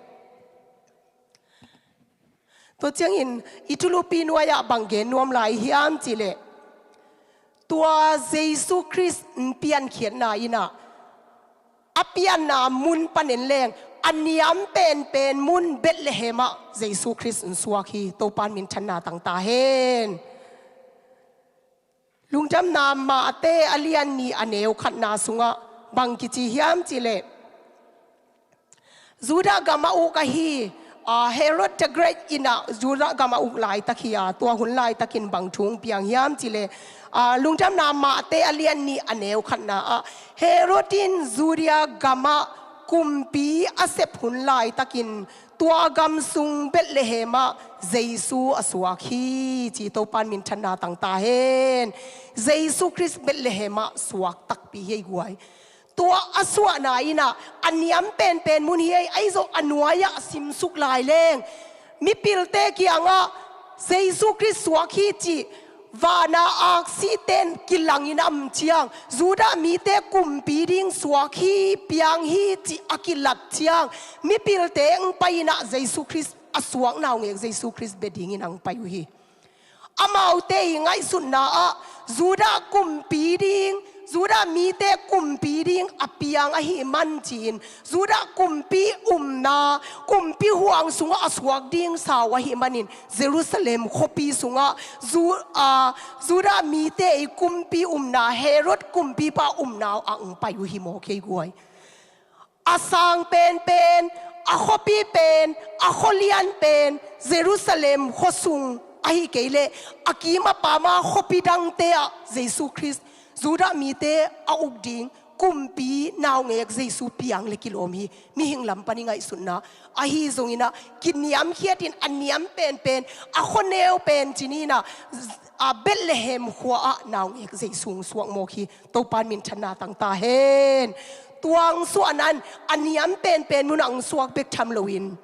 Tua ciangin i thulupi nuai-ah bang gen nuam lai hiam cih leh, tua Jesu Khrist piankhiatna in ah, a pianna mun pan en leng a niam penpen mun Bethlehem ah Jesu Khrist hong suak hi. Topa'n minthanna tang ta hen. Lungdamna Mate a lian nih a neu khatna sungah bang kici hiam cih leh, Judah gam a uk ahi, a, Herod the Great in ah Judah gam a uk laitak hi a, tua hun laitakin bang thu hong piang hiam cih leh, a, Lungdamna Mate a lian nih a neu khatna ah, Herod in Judea gam ah kumpi a sep hun laitakin tua gam sung Bethlehem ah Jesu a suak hi ci. Topa'n minthanna tang ta hen. Jesu Khrist Bethlehem ah suak takpi hi ei guai. Tua a suahna in ah a niam penpen mun hi ei. Ahi zong a nuai-ah simsuk lai leng mipilte kiangah Jesu Khrist suak hi cih vana aksite in kilangin a om ciang, Judah mite kumpi ding suak hi, piang hi cih a kilat ciang, mipilte hong pai-in ah Jesu Khrist, a suak naungek Jesu Khrist bia dingin hong pai uh hi. Amaute i ngaihsutna ah Judah kumpi ding, Judah mite kumpi ding a piang ahih man ci-in, Judah kumpi umna, kumpi huang sungah a suak ding sau ahih manin, Jerusalem khuapi sungah Ju-, a, Judah mite i kumpi umna, Herod kumpipa umna ah hong pai uh hi maw, kei guai. A sang penpen, a khuapi pen, a khualian pen Jerusalem khuasung ahi kei leh a kim a pam a khuapi dangte ah Jesu Khrist, Judah mite a uk ding kumpi naungek Jesu piang leh kilawm hi. Mihing lam pan i ngaihsutna ahi zongin ah, kiniamkhiatin a niam penpen, a khuaneu pen ci-in ah, a, Bethlehem khua ah naungek Jesu hong suak mawk hi. Topa'n minthanna tang ta hen. Tua hong suahna in a niam penpen munah hong suak bek tham loin,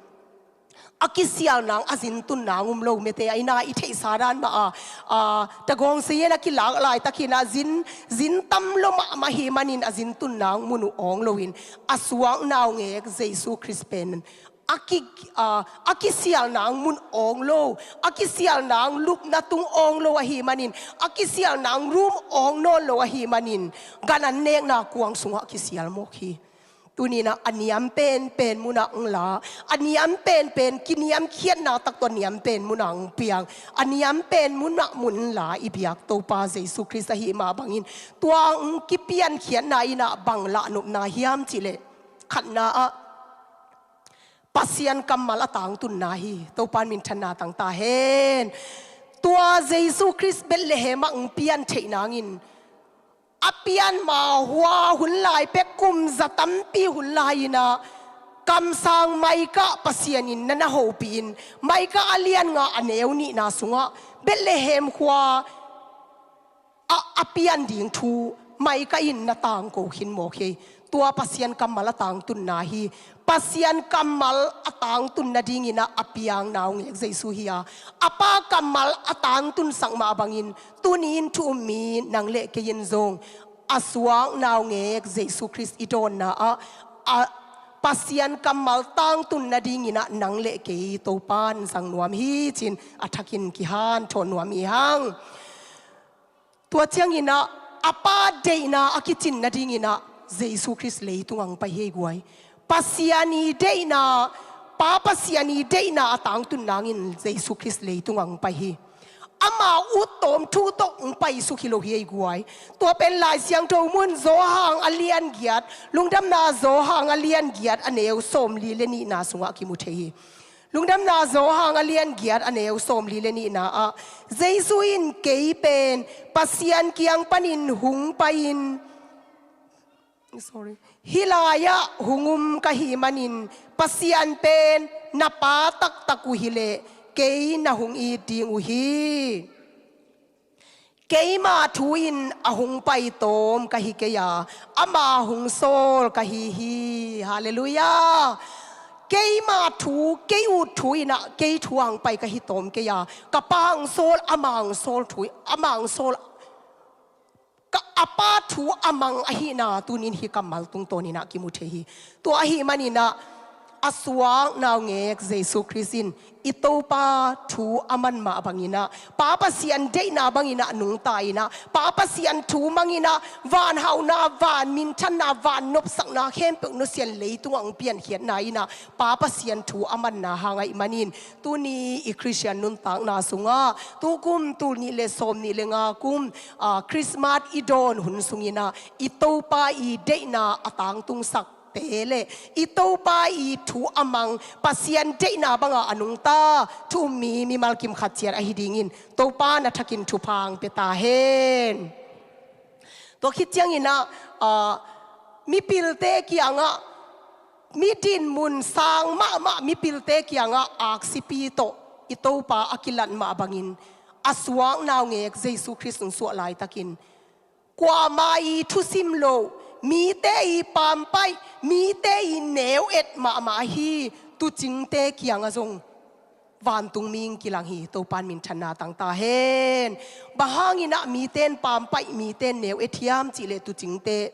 a kisialna hong, a zin tunna hong um lo, mete a ina i theihsa dan mah a, a, tagawngsei in a kilak laitakin a zin, zin tam lo mahmah ahih manin a zin tunna hong mun uh awng loin, a suak naungek Jesu Khrist pen a ki, a, a kisialna hong mun awng lo, a kisialna hong lupna tung awng lo ahih manin, a kisialna hong rum awng nawn lo ahih manin, gan an nekna kuang sungah a kisial mawk hi. Tuni-in ah a niam penpen munah hong la, a niam penpen kiniamkhiatna tak tawh a niam pen munah hong piang, a niam pen munah mun la i biak Topa Jesu Khrist ahih mah bangin, tua hong kipiankhiatna in ah bang lahnopna hiam cih leh, khatna ah Pasian kammal a tangtunna hi. Topa'n minthanna tang ta hen. Tua Jesu Khrist Bethlehem ah hong pian theih nangin, a pian ma hua hun lai pek, kum za tampi hun lai-in ah, kamsang Micah Pasian in na na hopih in, Micah a lian nga a neu nihna sungah Bethlehem khua ah a pian ding thu Micah in na tangko khin mawk hi. Tua Pasian kammal a tangtunna hi. Pasian kammal a tangtun nadingin ah a piang naungek Jesu hi a, a Pa kammal a tangtunsak mah bangin, tuni-in thu-um mi nang leh kei in zong a suak naungek Jesu Khrist i dawnna ah, a, Pasian kammal tangtun nadingin ah nang leh kei Topa'n zang nuam hi ci-in a thakin kihanthawn nuam hi hang. Tua ciangin ah a Pa deihna a kicin nadingin ah Jesu Khrist leitungah hong pai hi ei guai. Pasian i deihna, Pa Pasian i deihna a tangtun nangin Jesu Khrist leitungah hong pai hi. Ama ut tawm thu tawh hong paisuk hi lo hi ei guai. Tua pen Lai Siangtho mun Johan a lian giat, Lungdamna Johan a lian giat a neu sawmli leh nihna sungah kimu thei hi. Lungdamna Johan a lian giat a neu sawmli leh nihna ah, Jesu in, "Kei pen Pasian kiang panin hong pai-in, sorry, hih lai-ah hong um ka hih manin, Pasian pen na Pa taktak uh hi leh kei na hong it ding uh hi." Keima thu in a hong pai tawm ka hi kei a, ama hong sawl ka hi hi. Halleluiah. Keima thu, kei ut thu in ah kei thu hong pai ka hi tawm kei a, ka Pa hong sawl, ama hong sawl thu, ama hong sawl, ka, a Pa thu a mang ahihna tuni-in hih kammal tungtawn in ah kimu thei hi. Tua ahih manin ah a suak naungek Jesu Khrist in i Topa thu a man mah bangin ah, Pa Pasian deihna bangin ah nungta in ah, Pa Pasian thu mang in ah van hauhna, van minthanna, van nopsakna khempeuh nusia in leitungah hong piankhiatna in ah, Pa Pasian thu a manna hang ahih manin, tuni i Khristian nuntakna sungah tukum tul nih le sawm nih le nga kum, ah, Christmas i dawn hun sungin ah i Topa i deihna a tangtungsak te le i Topa i thu a mang, Pasian deihna banga a nungta thu-um mi mimal kim khat ciat ahi dingin Topa na thakin thupha hong pia ta hen. Tua khit ciangin ah, ah, mipilte kiangah, mi dinmun sang mahmah mipilte kiangah aksipi tawh i Topa a kilat mah bangin, a suak naungek Jesu Khrist hong suah laitakin, kuama i thusim loh, mite i pampaih, mite i neu-et mahmah ahi tuucingte kiangah zong vantungmi hong kilang hi. Topa in minthanna tang ta hen. Bang hangin ah mite in pampaih, mite in neu-et hiam cih leh tuucingte,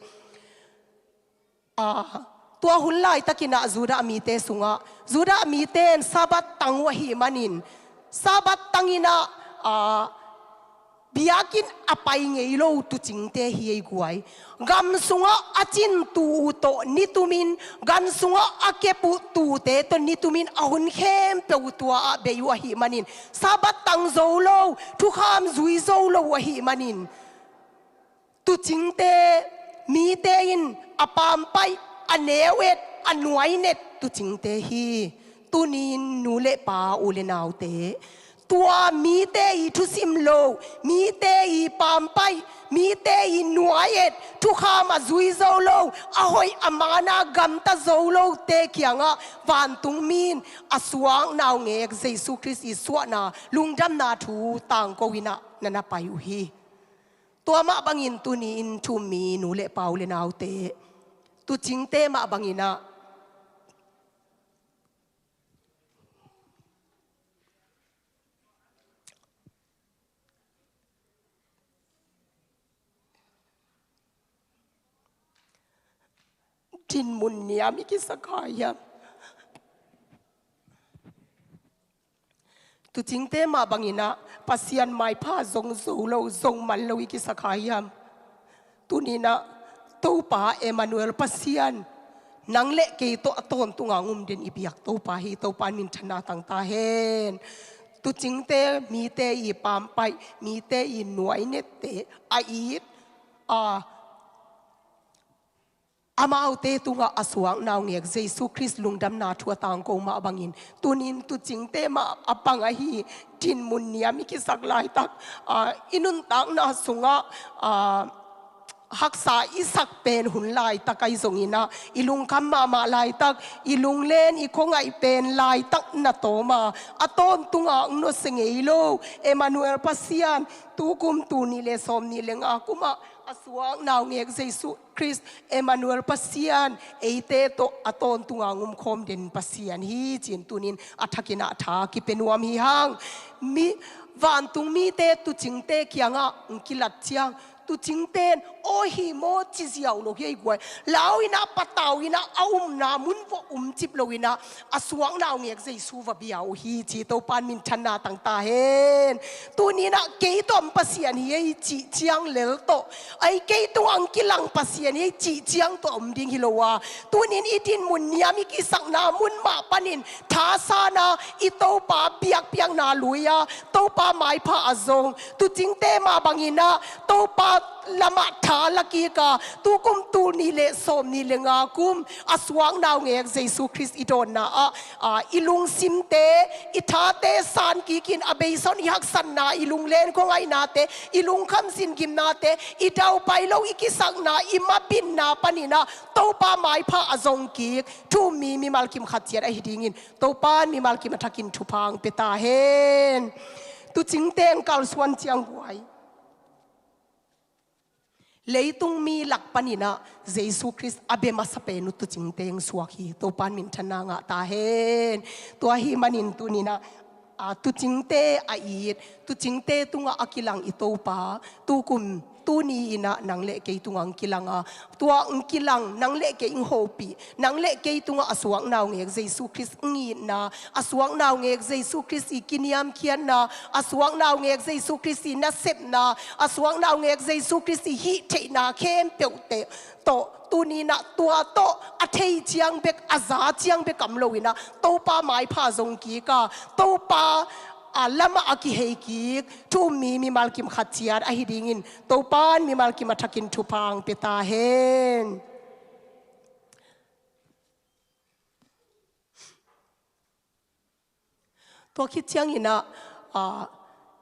ah, tua hun laitakin ah Judah mite sungah, Judah mite in Sabbath tang uh ahih manin, Sabbath tangin ah, ah, biakinn a pai ngei lo tuucingte hi ei guai. Gam sungah a cintu uh tawh nitumin, gam sungah a kep uh tuute tawh nitumin a hun khempeuh uh tua-ah bei uh ahih manin, Sabbath tang zo lo, thukham zui zo lo uh ahih manin, tuucingte, mite in a pampaih, a neu-et, a nuainet tuucingte hi. Tuni-in nu le pa, u le naute, tua mite i thusim loh, mite i pampaih, mite i nuai-et, thukham a zui zo lo, a hoih a man a gamta zo lote kiangah vantungmi in a suak naungek Jesu Khrist i suahna lungdamna thu tangko in ah na na pai uh hi. Tua mah bangin tuni-in thu-um mi nu le pa, u le naute, tuucingte mah bangin ah dinmun niam i kisak kha hiam? Tuucingte mah bangin ah Pasian maipha zong zo lo, zong man lo i kisak kha hiam? Tuni-in ah Topa Emmanuel Pasian, nang le kei tawh a tawntunga hong um den i biak Topa hi. Topa in minthanna tang ta hen. Tuucingte, mite i pampaih, mite i nuainette a it, a, amaute tungah a suak naungek Jesu Khrist lungdamna thu a tangko mah bangin, tuni-in tuucingte mah a bang ahi dinmun niam i kisak laitak, ah, i nuntakna sungah, ah, haksa i sak pen hun laitak ahi zongin ah, i lungkham mahmah laitak, i lunglen i khuangaih pen laitak na tawm a, a tawntunga hong nusia ngei lo Emmanuel Pasian, tukum tul nih le sawm nih le nga kumah a suak naungek Jesu Khrist, Emmanuel Pasian, eite tawh a tawntunga hong um khawm den Pasian hi ci-in tuni-in a thakin ah tha kipia nuam hi hang. Mi, vantungmite tuucingte kiangah hong kilat ciang, tuucingte in, "Aw, hi maw?" ci ziau lo hi ei guai. Lau in ah, patau in ah, a umna mun vawh umcip lo in ah, a suak naungek Jesu va bia uh hi ci. Topa in minthanna tang ta hen. Tuni-in ah kei tawh om Pasian hi ei cih ciang lel tawh, ei, kei tungah hong kilang Pasian hi ei cih ciang tawh om ding hi lo a, tuni-in i dinmun niam i kisakna mun mah panin thasan a, i Topa biakpiakna lui a, Topa maipha a zong, tuucingte mah bangin ah Topa lamah tha la kik a, tukum tul nih le sawm nih le nga kum a suak naungek Jesu Khrist i dawnna ah, ah, i lungsimte, i thate san kikin a beisa un i haksatna, i lunglen khuangaihnate, i lungkham sin gimnate, i daupai lo i kisakna, i mabinna panin ah Topa maipha a zong kik thu-um mi mimal kim khat ciat ahi dingin Topa in mimal kim a thakin thupha hong pia ta hen. Tuucingte hong kalsuan ciang guai, Leitung mi lak paninah Jesu Khrist a bia masa pen uh tuucingte hong suak hi. Topan minthanna ngah ta hen. Tua ahih manin tuninah, a, tuucingte a it, tuucingte tungah a kilang i Topa, tukum tuni inah nang le kei tungah hong kilang a, tua hong kilang nang le kei hong hopih, nang le kei tungah a suakna hong ngek Jesu Khrist hong itna, a suakna hong ngek Jesu Khrist i kiniamkhiatna, a suakna hong ngek Jesu Khrist i nasepna, a suakna hong ngek Jesu Khrist i hih theihna khempeuhte tawh, tuninah tua tawh a thei ciang bek, a za ciang bek om loinah Topa maipha zong kik a, Topa, a, lamah a kihei kik thu um mi mimal kim khat ciat ahi dingin Topan mimal kim a thakin thupha hong pia ta hen. Tua khit cianginah, a,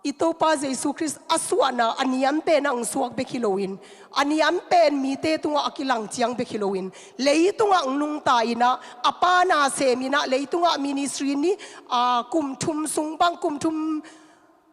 i Topa Jesu Khrist a suahna a niam penah hong suak bek hi loin, a niam pen mite tungah a kilang ciang bek hi loin, leitungah hong nungta inah, a Pa na sem inah, leitungah ministry ni, a, kum thum sung bang, kum thum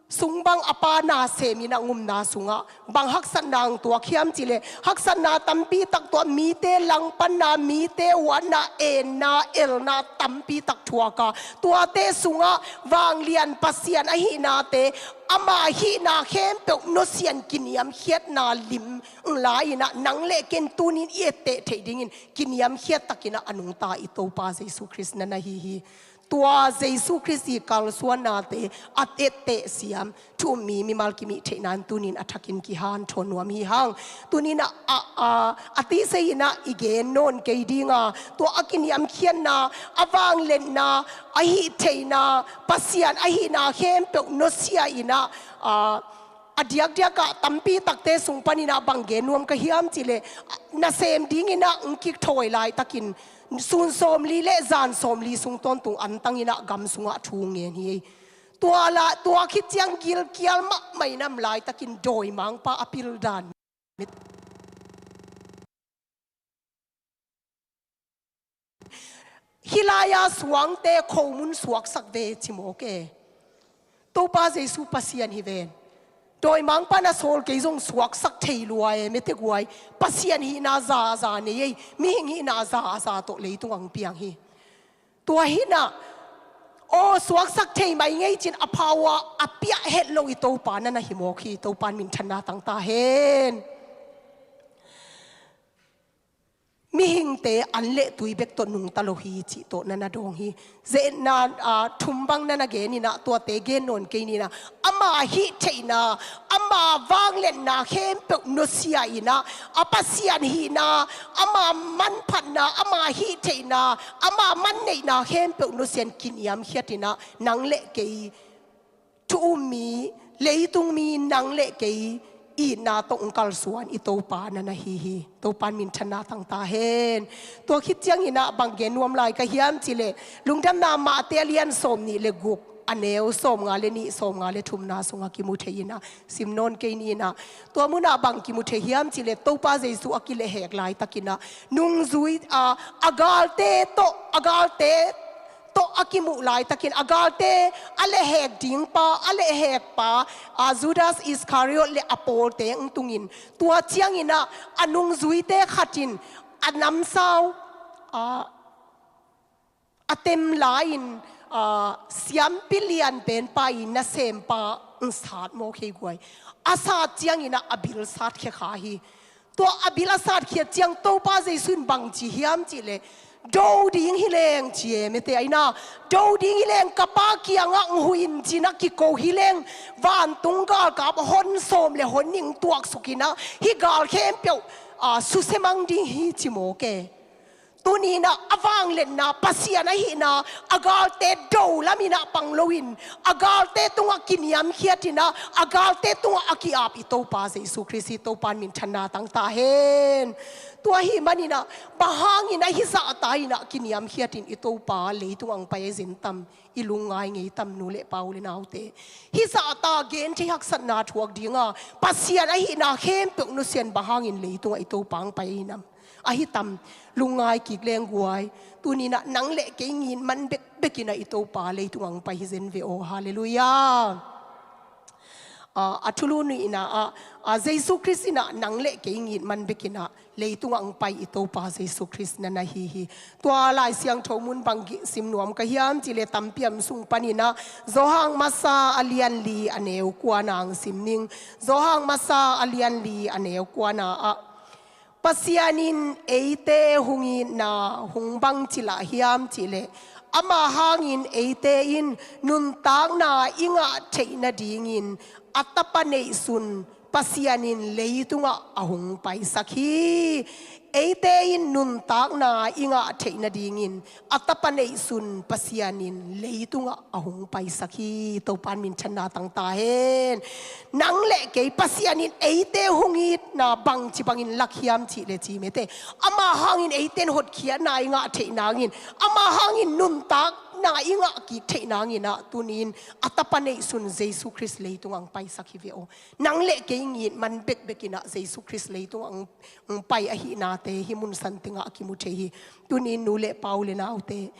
sung bang a Pa na sem inah hong umna sungah bang haksatna hong tuak hiam cihleh, haksatna tampi tak tuah, mite langpanna, mite uatna, enna, elna tampi tak thuak a, tuate sungah vanglian Pasian ahihnate, ama hihna khempeuh nusian kiniamkhiatna lim hong la inah, nang le kei in tunin i etteh theih dingin kiniamkhiat takinah a nungta i Topa Jesu Khrist na na hi hi. Tua Jesu Khrist i kalsuannate a etteh siam thu um mi mimal kim i theihna in tunin a thakin kihanthawn nuam hi hang. Tuninah, a, a, a tisei inah i gen nawn kei dinga, tua a kiniamkhiatna, a vangliatna, a hih theihna, Pasian ahihna khempeuh nusia inah, a, a diakdiakah tampi takte sung paninah bang gen nuam ka hiam cihleh, nasem dinginah hong kithawi laitakin sun sawmli le zan sawmli sung tawntung antanginah gam sungah thu ngen hi. Tua la, tua khit ciang gilkial mahmah inah om laitakin dawimangpa a pildan. Hih lai-a suangte khomun suaksak ve ci mawk e. Topa Jesu Pasian hi ven. Dawimangpa na sawl kei zong suaksak thei lua e, mete guai. Pasian hihna zaza nei ei, mihing hihna zaza tawh leitungah hong piang hi. Tua hinah, aw, suaksak thei mai ngei cin a phau a a piah het lo i Topa na na hi mawk hi. Topan minthanna tang ta hen. Mihingte an le tui bek tawh nungta lo hi cih tawh na na dawng hi. Ze-etna, a, thum bang na na gen inah, tuate gen nawn kei ninah, ama hih theihna, ama vangliatna khempeuh nusia inah, a Pasian hihna, ama manphatna, ama hih theihna, ama manneihna khempeuh nusian kiniamkhiat inah, nang le kei thu um mi, leitung mi, nang le kei itna tawh hong kalsuan i Topa na na hi hi. Topan minthanna tang ta hen. Tua khit cianginah bang gen nuam lai ka hiam cihleh, Lungdamna Mate a lian sawmnih le guk, a neu sawmnga le nih, sawmnga le thumna sungah kimu thei inah, sim nawn kei ninah. Tua munah bang kimu thei hiam cihleh, Topa Jesu a kilehhek laitakinah, nungzui, a, a galte tawh, a galte tawh a kimuh laitakin a galte a lehhek dingpa, a lehhekpa, a, Judas Iskariot le a pawlte hong tungin, tua cianginah a nungzuite khatin a namsau, a, a tem lai-in, a, siampi lian penpa i nasempa hong sat mawk hi guai. A sat cianginah a bil satkhia kha hi. Tua a bil a satkhiat ciang Topa Jesu in bangci hiam cihleh, do ding hi leng ci e, mete aina, do ding hi leng, ka Pa kiangah hong huh in cinah kiko hi leng, vantung galkap hon sawm le hon nih hong tuaksuk inah, hih gal khempeuh, a, susia mang ding hi ci mawk e. Tuninah a vangliatna, Pasian ahihna, a galte do laminah pang loin, a galte tungah kiniamkhiat inah, a galte tungah a ki-ap i Topa Jesu Khrist hi. Topan minthanna tang ta hen. Tua ahih maninah, bang hangin ahi zahta inah kiniamkhiatin i Topa leitungah hong pai a zen tam, i lungngai ngei tam, nu le pa, u le naute? Hih zahta genthei haksatna thuak dinga, Pasian ahihna khempeuh nusian bang hangin leitungah i Topa hong pai ahi nam? Ahi tam, lungngai kik leng guai. Tuninah nang le kei ngin man bekbek inah i Topa leitungah hong pai hi zen ve aw. Halleluiah. A, a thulu nihna ah, a, Jesu Khrist in ah nang le kei ngitman bekin ah leitungah hong pai i Topa Jesu Khrist na na hi hi. Tua Lai Siangtho mun bang sim nuam ka hiam cih leh tampi om sung panin ah Johan Masa a lian li a neu kuana hong sim ning. Johan Masa a lian li a neu kuana ah Pasian in eite hong itna hong bangci lah hiam cih leh, ama hangin eite in nuntakna i ngah theih nadingin a Tapa neihsun Pasian in leitungah a hong paisak hi. Eite in nuntakna i ngah theih nadingin a Tapa neihsun Pasian in leitungah a hong paisak hi. Topa'n minthanna tang ta hen. Nang le kei Pasian in eite hong itna bangci bangin lak hiam cih leh ci mete, ama hangin eite in hotkhiatna i ngah theih nangin, ama hangin nuntakna i ngah kik theih nangin ah tuni-in a Tapa neihsun Jesu Khrist leitungah hong paisak hi ve aw. Nang le kei ngitman bekbekin ah Jesu Khrist leitungah hong, hong pai ahihnate hih mun san tengah a kimu thei hi. Tuni-in nu le pa, u le naute,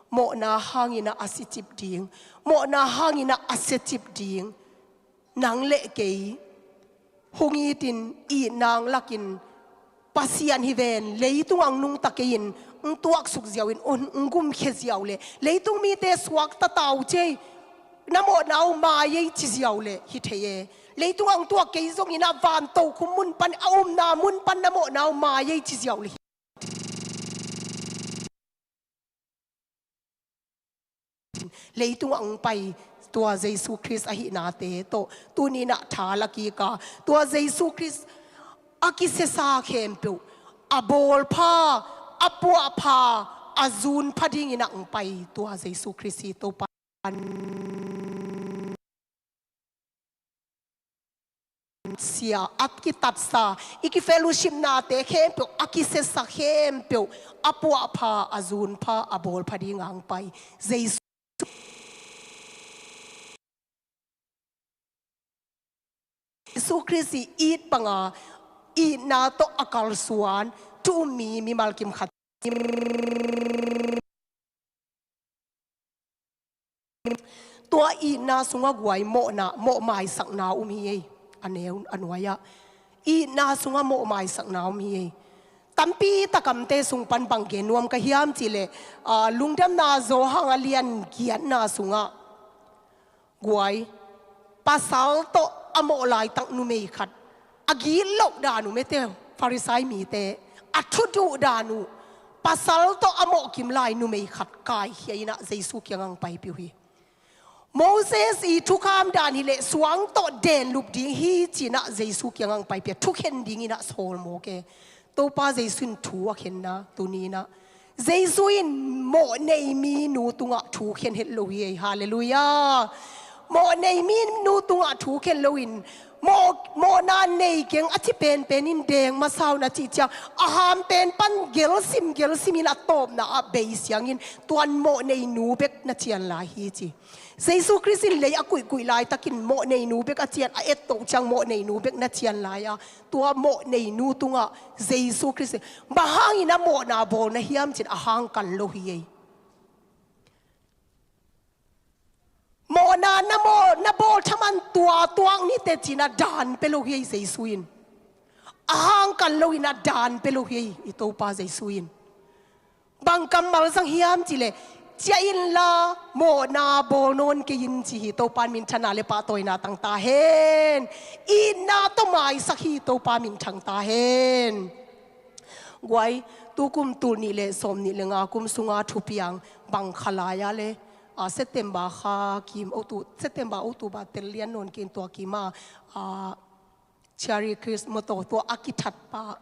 mawhna hangin ah a sicip ding, mawhna hangin ah a siacip ding nang le kei hong itin, itna hong lakin, Pasian hi ven, leitungah hong nungta kei in, hong tuaksuk ziau in, hong, hong gumkhia ziau leh leitung mite suakta ta uh cei, na mawhna uh mai ei ci ziau leh hi thei e. Leitungah hong tuak kei zongin ah van tokhom mun pan, a omna mun pan na mawhna uh mai ei ci ziau leh hi leitungah hong pai tua Jesu Khrist ahihnate tawh tuni-in ah tha la kik a, tua Jesu Khrist a kisiasa khempeuh, a bawlpha, a puahpha, a zunpha dingin ah hong pai tua Jesu Khrist hi. Topa sia, a kitatsa, i kifellowshipnate khempeuh, a kisiasa khempeuh, a puahpha, a zunpha, a bawlpha dingin hong pai Jesu. Jesu Khrist i it banga itna tawh a kalsuan thu um mi mimal kim khat. Tua itna sungah guai mawhna, mawh maisakna um hi ei. A neu, a nuai-ah itna sungah mawh maisakna um hi ei. Tampi tak a omte sung pan bang gen nuam ka hiam cih leh, ah, Lungdamna Johan a lian giatna sungah guai, pasal tawh a mawh laitak numei khat, a gitloh dan uh mete, Farisai mite, a thuduh dan uh, pasal tawh a mawh kim lai numei khat kaikhia in ah Jesu kiangah hong paipih uh hi. Moses i thukham dan hi leh suang tawh denlup ding hi ci-in ah Jesu kiangah hong paipih a, thukhen dingin ah sawl mawk e. Topa Jesu in thu a khenna tuni-in ah, Jesu in mawhnei minu tungah thu khen het lo hi ei. Halleluiah. Mawhnei minu tungah thu khen loin, mawh, mawhna nei keng a ci penpen in deng masa un a cih ciang, a ham pen pan gelsim gelsim in a tawpna ah bei siangin tuan mawhnei nu bek na cian lai hi ci. Jesu Khrist in lei a kuihkuih laitakin mawhnei nu bek a cian, a ettoh ciang mawhnei nu bek na cian lai a, tua mawhnei nu tungah Jesu Khrist in bang hangin a mawhna bawl na hiam ci-in a hang kan lo hi ei. Mawhna na mawh, na bawl thaman tua tuak ni teh ci-in a dan pia lo hi ei Jesu in. A hang kan loin a dan pia lo hi ei i Topa Jesu in. Bang kammal zang hiam cih leh, ciah inla mawhna bawl nawn kei in ci hi. Topa'n minthanna le pahtawina tang ta hen. Itna tawh maisak hi. Topa minthang ta hen. Guai, tukum tul nih le sawmnih le nga kum sunga thupiang bang kha lai a le, a, September kha kim, Octo-, September, October tel lian nawn kei in tua kim a, a, Cherry Christmas tawh tua a kithat pa,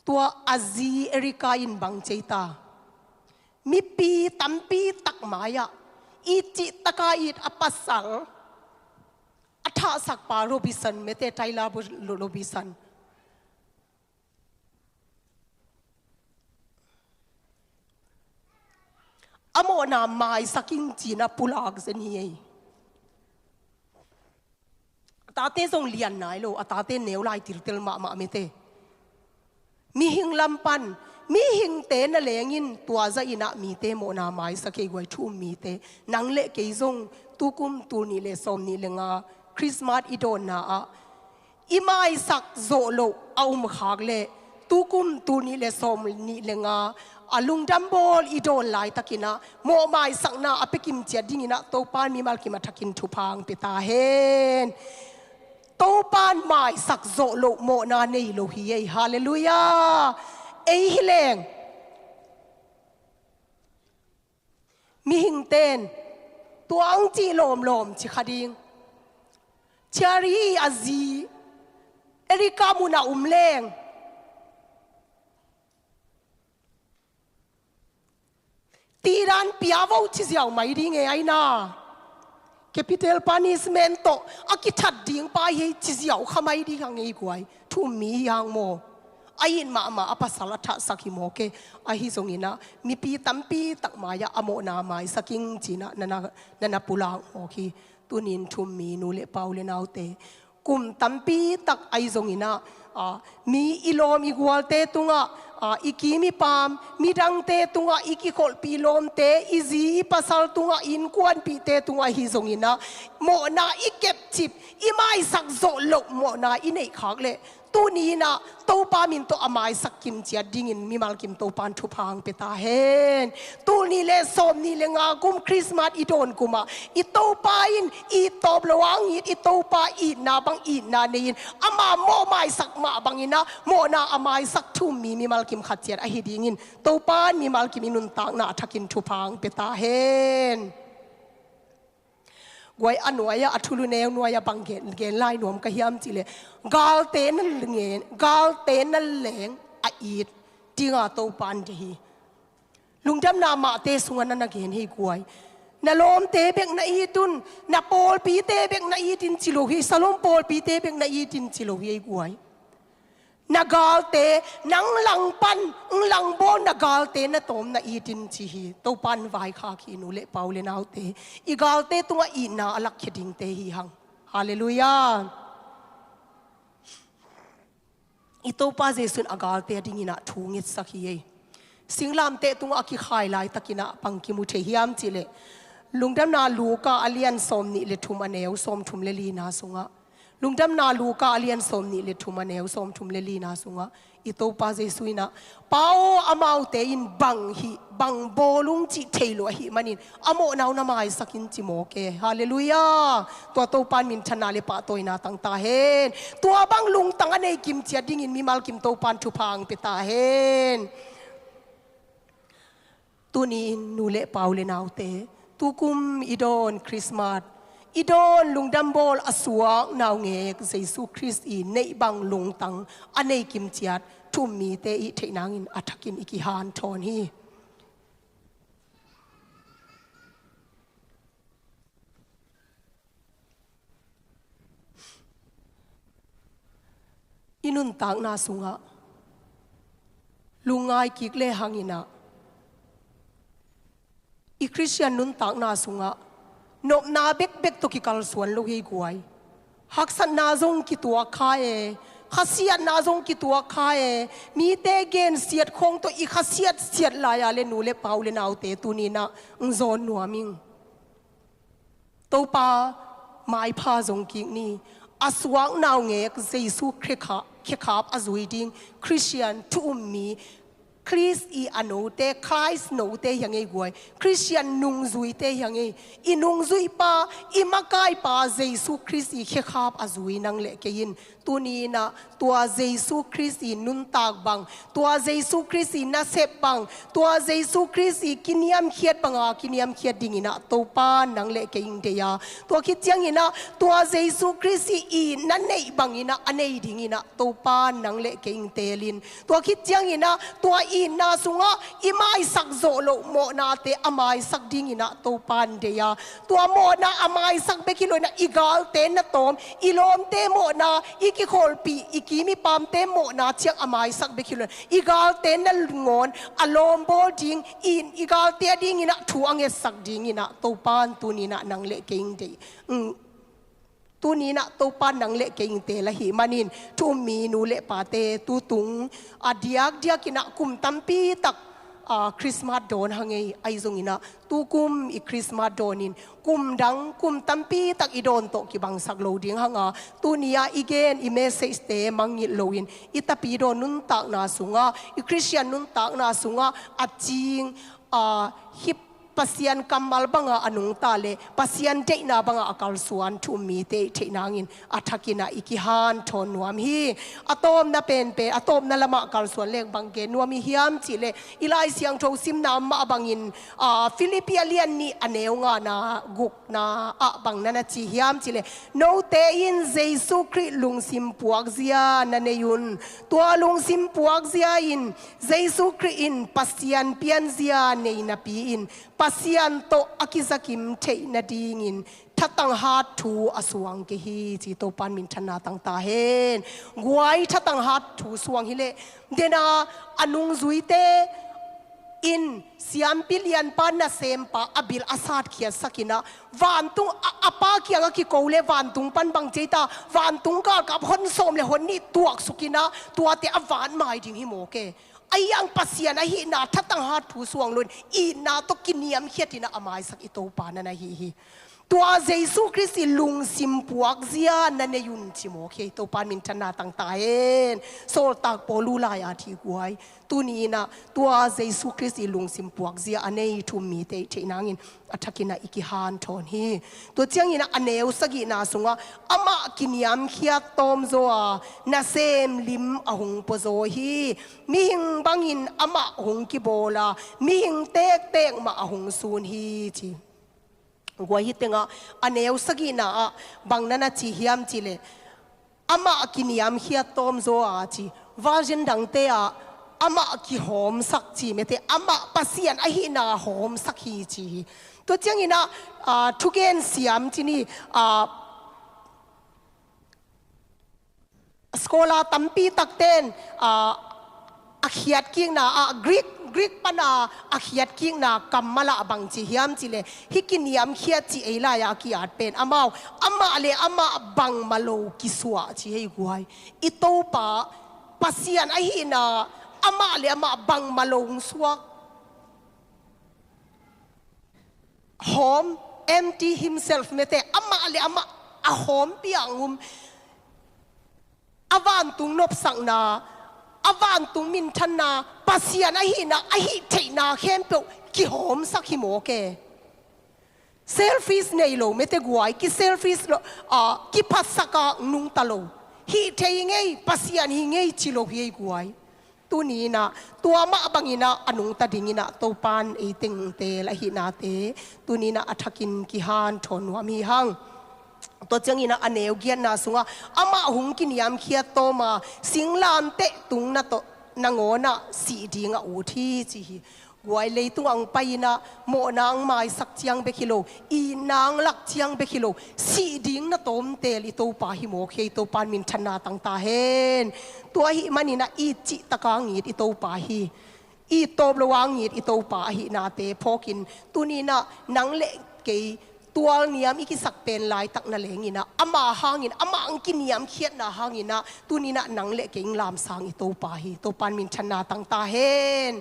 tua a zi Erica in bang ci ei ta, mipi tampi tak mai-ah it cih taka it a pasal, a thahsak pa Robinson, mete Tyler Robinson, a mawhna maisak ing ci-in a pulak zen hi ei. A tate zong lian nai lo, a tate neu lai tiltel mahmah mete. Mihing lam pan, mihingte na leng in tua zah in ah mite mawhna maisak hi ei guai, thu um mite. Nang le kei zong tukum tul nih le sawmnih le nga Christmas i dawnna ah i maisak zawh loh a om khak leh tukum tul nih le sawm nih le nga a lungdam bawl i dawn laitakin ah mawh maisakna a pia kimciat dingin ah Topa in mimal kim a thakin thupha hong pia ta hen. Topa in maisak zawh loh mawhna nei lo hi ei. Halleluiah. Ei hi leng mihingte in tua hong cih lawmlawm ci kha ding. Cherry a zi Erica mun a um leng tidan pia vo ci ziau mai ding e, aina capital punishment tawh a kithat ding pa hi ei ci ziau kha mai ding hang ei guai. Thu um mi hi hang maw? A it mahmah a pasal a thahsak hi mawk e. Ahi zongin ah mipi tampi tak mai-ah a mawhna maisak ing ci-in ah na na, na na pulak mawk hi. Tuni in thu um mi nu le pa u le naute, kum tampi tak ahi zongin ah, a, mi i lawm i gualte tungah, a, i kim i pam, midangte tungah i kikholhpih lawmte, i zi i pasal tungah, i innkuanpihte tungah ahi zongin ah mawhna i kepcip, i maisak zawh loh mawhna i neih khak leh tuni in ah Topa min tawh a maisak kimciat dingin mimal kim Topa in thupha hong pia ta hen. Tul nih le sawm nih le nga kum Christmas i dawn kum ah i Topa in i tawp lo a hong it, i Topa itna bang itna nei-in ama mawh maisak mah bangin ah mawhna a maisak thu um mi mimal kim khat ciat ahi dingin Topa in mimal kim i nuntakna a thakin thupha hong pia ta hen. Guai, a nuai-ah, a thulu neu nuai-ah bang gen, gen lai nuam ka hiam cih leh, galte na ngen, galte na leng a it dinga Topa in deih hi. Lungdamna mahte sungah na na gen hi guai. Na lawmte bek na it un, na pawlpite bek na it in ci lo hi, Salom pawlpite bek na it in ci lo hi ei guai. Na galte, nang langpan, nang langbawl na galte na tawm na it in ci hi. Topa in vaikhak hi nu le pa u le naute. I galte tungah itna a lakkhia dingte hi hang. Halleluiah. I Topa Jesu in a galte a dingin ah thu ngetsak hi ei. Singlamteh tungah a kikhai laitakin ah bang kimu thei hiam cih leh, Lungdamna Luka a lian sawm nih le thum a neu sawm thum le lina sungah, Lungdamna Luka a lian sawm nih le thum a neu sawm thum le lina sungah i Topa Jesu in ah, Pa aw, amaute in bang hih, bang bawl ung cih thei lo ahih manin a mawhna uh na maisak in ci mawk e. Halleluiah. Tua Topa in minthanna le pahtawina tang ta hen. Tua bang lungtang a nei kimciat dingin mimal kim Topa in thupha hong pia ta hen. Tuni in nu le pa u le naute, tukum i dawn Christmas, i dawn lungdam bawl a suak naungek Jesu Khrist i neih bang lungtang a nei kimciat thu um mite i theih nangin a thakin i kihanthawn hi. I nuntakna sungah lungngai kik le hangin ah, i Khristian nuntakna sungah nopna bekbek tawh kikalsuan lo hi guai. Haksatna zong kituak kha e, khasiatna zong kituak kha e, mite gensiat khawng tawh i khasiatsiat lai-a le nu le pa u le naute tuni in ah hong zawn nuam ing. Topa maipha zong kik ni. A suak naungek Jesu Khrih kha, khekhap a zui ding Khristian thu um mi, Khrist i a note, Khrist note hi hang ei guai. Khristian nungzuite hi hang ei. I nungzuipa, i makaipa Jesu Khrist i khekhap a zui nang le kei in. Tuni in ah tua Jesu Khrist i nuntak bang, tua Jesu Khrist i nasep bang, tua Jesu Khrist i kiniamkhiat banga kiniamkhiat dingin ah Topa nang le kei hong deih a. Tua khit ciangin ah tua Jesu Khrist i itna neih bangin ah a nei dingin ah Topa nang le kei hong teel in. Tua khit ciangin ah tua itna sungah i maisak zawh loh mawhnate a maisak dingin ah Topa hong deih a. Tua mawhna a maisak bek hi lo in ah i galte na tawm, i lawmte mawhna, i kikholhpih, i kim i pamte mawhna ciang a maisak bek hi lo in ah i galte nangawn a lawmbawl ding, i, i galte a dingin ah thu a ngetsak dingin ah Topa in tuni in ah nang le kei hong deih. Mm. Tuni in ah Topa nang le kei hong teel ahih manin thu um mi nu le pate tutung a diakdiakin ah kum tampi tak a, Christmas dawn hang ei, ahi zongin ah tukum i Christmas dawn in kum dang, kum tampi tak i dawn tawh kibangsak lo ding hang a, tuni-ah i gen i message-te mangngilh loin i Tapidaw nuntakna sungah, i Christian nuntakna sungah a cing, a, hip Pasian kammal banga a nungta le Pasian deihna banga a kalsuan thu-um mite i theih nangin a thakin ah i kihanthawn nuam hi. A tawpna penpen, a tawpna lamah kalsuan leng bang gen nuam i hiam cihleh, i Lai Siangtho simna mah bangin, a, Filippi a lian nih a neu ngana gukna ah bang na na ci hiam cihleh, note in Jesu Khrih lungsim puakzia na nei un. Tua lungsim puakzia in Jesu Khrih in Pasian pianzia nei napi-in Pasian tawh a kizakim theih nadingin thatang hat thu a suang kei hi, ci. Topan minthanna tang ta hen. Guai, thatang hat thu suang hileh, dena a nungzuite in siampi lianpa nasempa a bil a satkhiatsak in ah, vantung a, a Pa kiangah kiko le vantung pan bang ci ei ta, vantung galkap hon sawm le hon nih tuaksuk in ah, tuate a vat mai ding hi mawk e. Ahi hang Pasian ahihna thatang hat thu suang loin itna tawh kiniamkhiat in ah a maisak i Topa na na hi hi. Tua Jesu Khrist i lungsim puakzia na nei un, ci mawk hi. Topan minthanna tang ta hen. Sawltak Paul' lai-at hi guai. Tuni in ah tua Jesu Khrist i lungsim puakzia a nei thu-um mite i theih nangin a thakin ah i kihanthawn hi. Tua ciangin ah a neu sagihna sungah, amah kiniamkhiat tawmzaw a, nasem lim a hong puazaw hi. Mihing bangin amah hong kibawl a, mihing tektek mah a hong sun hi, ci. Guai, hih tengah a neu sagihna ah bang na na ci hiam cihleh, amah kiniamkhiat tawmzaw a, ci. Version dangte ah amah kihawmsak, ci mete, amah Pasian ahihna hawmsak hi, ci hi. Tua ciangin ah, a, thugen siam ci ni, a, scholar tampi takten, a, a khiatkikna ah, Greek, Greek pana a khiatkikna kammal ah bang ci hiam cihleh, hih kiniamkhiat cih ei lai-ah a ki-at pen amau amah le amah bangmah lo kisuah, ci hi guai. I Topa Pasian ahihna amah le amah bangmah lo hong suak. Hawm, empty himself mete, amah le amah a hawmpi-a hong um. A vantung nopsakna, a vantung minthanna, Pasian ahihna, a hih theihna khempeuh kihawmsak hi mawk e. Selfish nei lo mete guai, ki selfish lo, a, kiphatsak a nungta lo. Hih thei hi ing ei, Pasian hi ing ei ci lo hi ei guai. Tuni in ah tua mah bangin ah a nungta dingin ah Topan ei teng teel ahihnate tuni in ah a thakin kihanthawn nuam hi hang. Tua ciangin ah a neu giatna sungah, amah hong kiniamkhiat tawm a, singlamteh tung na tawh nangawn ah sih ding a ut hi, ci hi. Guai, leitung ah hong pai in ah mawhna hong maisak ciang bek hi lo, itna hong lak ciang bek hi lo, sih ding na tawm teel i Topa hi mawk hi. Topan minthanna tang ta hen. Tua ahih manin ah it cihtak a hong it i Topa hi. It tawp lo a hong it i Topa ahihnate phawkin, tuni in ah nang le kei tualniam i kisak pen laitak na lengin ah, ama hangin, amah hong kiniamkhiatna hangin ah tuni in ah nang le kei hong lamsang i Topa hi. Topan minthanna tang ta hen.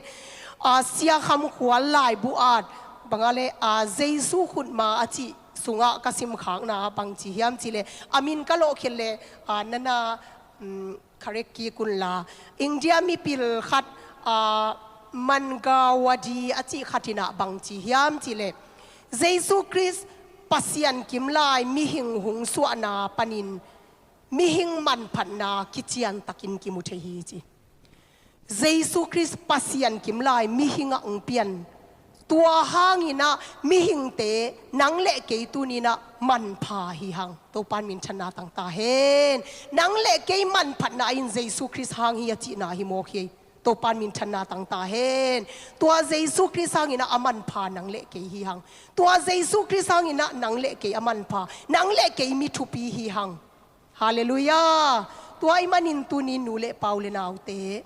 A, Sia Kham Khual laibu at bang a le, a, Jesu Khutma a cih sungah ka simkhakna bang ci hiam cihleh, a min ka lawhkhiat le, a, na na, um, correct kik un la. India mipil khat, a, Mangawadi a cih khat in ah bang ci hiam cihleh, Jesu Khrist Pasian kim lai mihing hong suahna panin mihing manphatna kiciantakin kimu thei hi, ci. Jesu Khrist Pasian kim lai mihing ah hong pian, tua hangin ah mihingte, nang le kei tuni in ah manpha hi hang. Topan minthanna tang ta hen. Nang le kei manphatna in Jesu Khrist hang hi a cihna hi mawk hi. Topan minthanna tang ta hen. Tua Jesu Khrist hangin ah a manpha nang le kei hi hang. Tua Jesu Khrist hangin ah nang le kei a manpha, nang le kei mi thupi hi hang. Halleluiah. Tua ahih manin tuni, nu le pa, u le naute,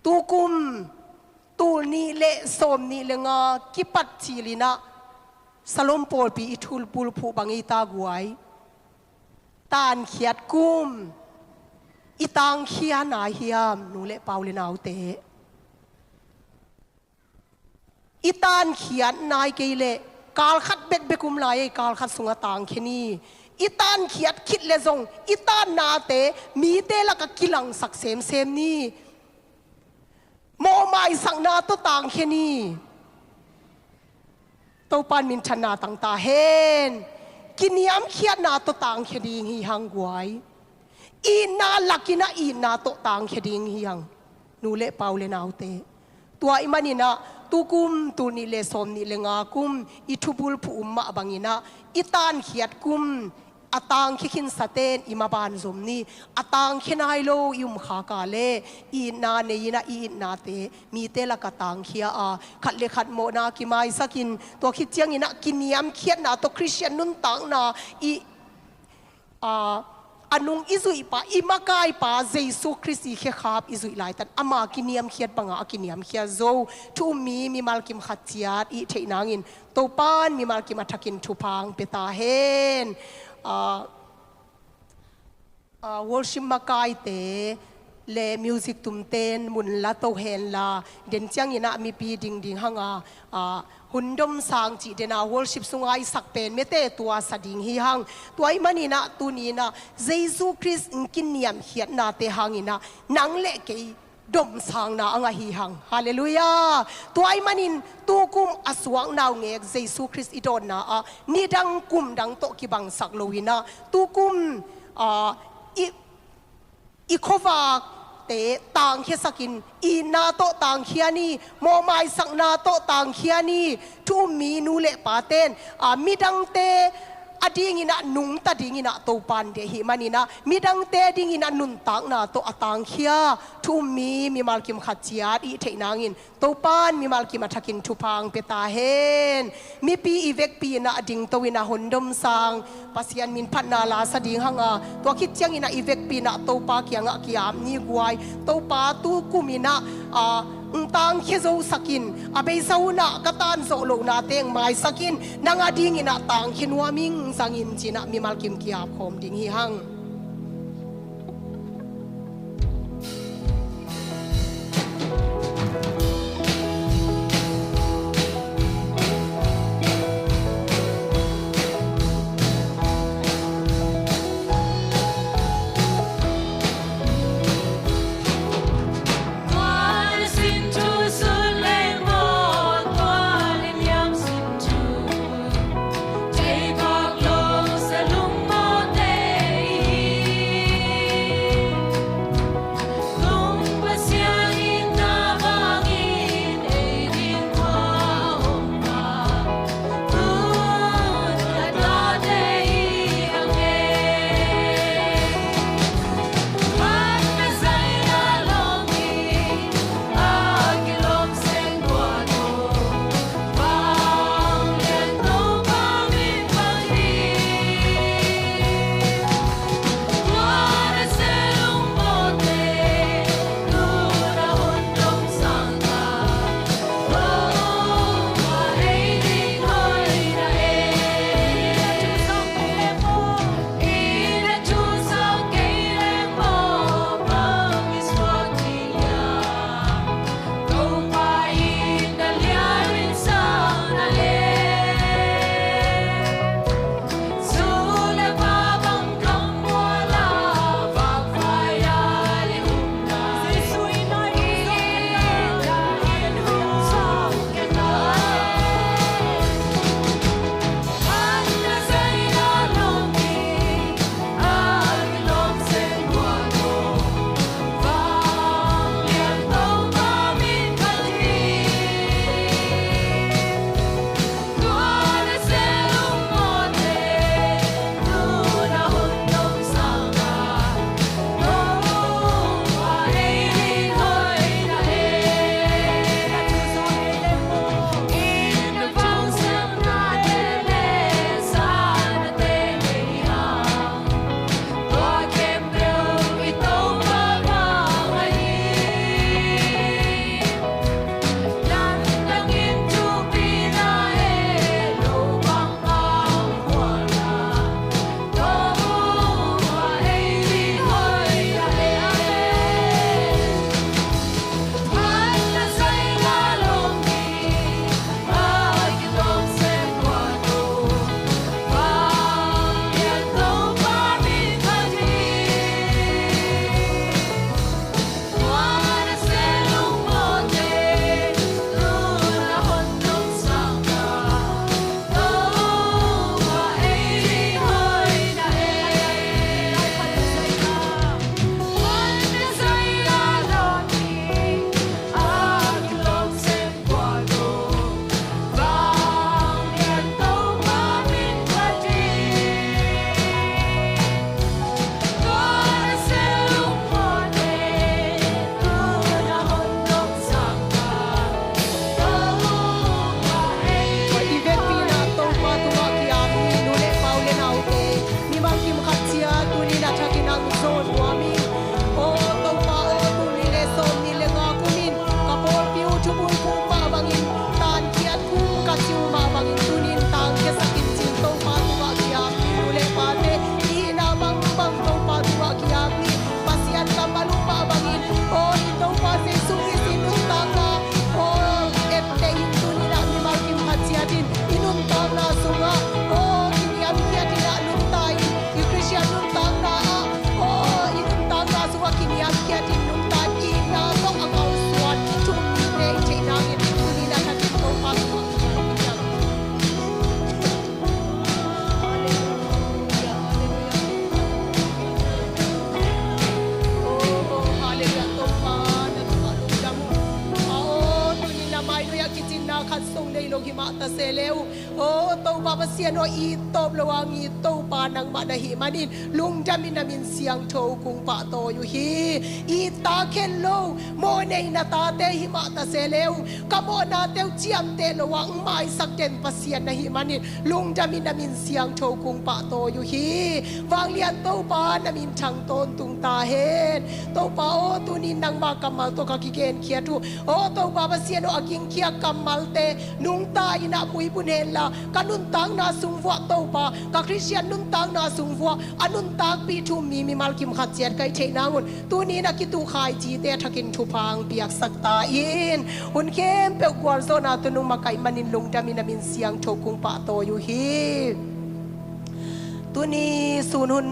tukum tul nih le sawmnih le nga kipat cilin ah Salom pawlpi i thul bulphuh bang ei ta guai. Tankhiat kum i tangkhia nai hiam, nu le pa, u le naute? I tankhiat nai kei leh kal khat bekbek um lai ei, kal khat sungah tangkhia ni. I tankhiat khit leh zong i tannate mite lakah kilangsak semsem ni. Mawhmaisakna tawh tangkhia ni. Topa'n minthanna tang ta hen. Kiniamkhiatna tawh tangkhia ding hi hang guai. Itna lakinah itna tawh tangkhia ding hi hang, nu le pa, u le naute. Tua ahih maninah tukum tul nih le sawm nih le nga kum i thubulphuh um mah banginah i tankhiat kum a tangkhia khinsate'n i maban zom ni. A tangkhia nai lo i um khak a leh itna nei inah i itnate mite lakah tangkhia a, khat le khat mawhna kimaisakin, tua khit cianginah kiniamkhiatna tawh Khristian nuntakna i, a, a nung i zuihpa, i makaipa Jesu Khrist i khekhap i zuih laitan ama kiniamkhiat bangah a kiniamkhiat zo thu um mi mimal kim khat ciat i theih nangin Topa'n mimal kim a thakin thupha hong pia ta hen. A, a, worship makaite le music tumte'n mun la to henla, den cianginah mipi ding ding hanga, a, Hun Dom Sang cih dena worship sunga i sak pen mete tua sa ding hi hang. Tua ahih maninah tuninah Jesu Khrist in kiniamkhiatnate hanginah nang le kei domsangna a ngah hi hang. Halleluiah. Tua ahih manin tukum a suak naungek Jesu Khrist i dawnna ah nidang kumdang tawh kibangsak loinah tukum, a, i, i khuavakte tangkhiasakin itna tawh tangkhia ni, mawhmaisakna tawh tangkhia ni. Thu um mi nu le pate'n, a, midangte a dinginah nungta dinginah Topa'n deih ahih maninah midangte dinginah nuntakna tawh a tangkhia thu um mi mimal kim khat ciat i theih nangin Topa'n mimal kim a thakin thupha hong pia ta hen. Mipi i vekpi inah a dingto inah Hun Dom Sang Pasian min phatna la sa ding hanga, tua khit cianginah i vekpi inah Topa kiangah ki-ap ni guai. Topa, tukum inah, a, hong tangkhia zosakin, a beisa hunah ka tan zawh lohnate hong maisakin, nang a dinginah tangkhia nuam ing, zang in, ci-inah mimal kim ki-ap khawm ding hi hang. se le uh. O Topa Pasian aw, it tawp lo a it Topa nangmah na hih manin lungdamin na min siangtho kong pahtawi uh hi. It ta khen lo, mawh neihna tate himah ta se le uh, ka mawhnate uh ciamteh lo a hong maisak den Pasian na hih manin lungdamin na min siangtho kong pahtawi uh hi. Vanglian Topa na minthang tawntung ta hen. Topa aw, tunin nangma kammal tawh ka kigenkhiat uh. O Topa Pasian aw, a gingkhia kammalte nungta in ah puipun henla, ka nuntakna sung vuah Topa, ka Khristian nuntakna sung vuah a nuntakpih thu um mi mimal kim khat ciat ka hih theih nangun tunin a kituhkhai cite a thakin thupha hong piaksak ta in. Hun khempeuh gualzawhna tawh nong makaih manin lungdamin na min siangtho kong pahtawi uh hi. Tuni sun hun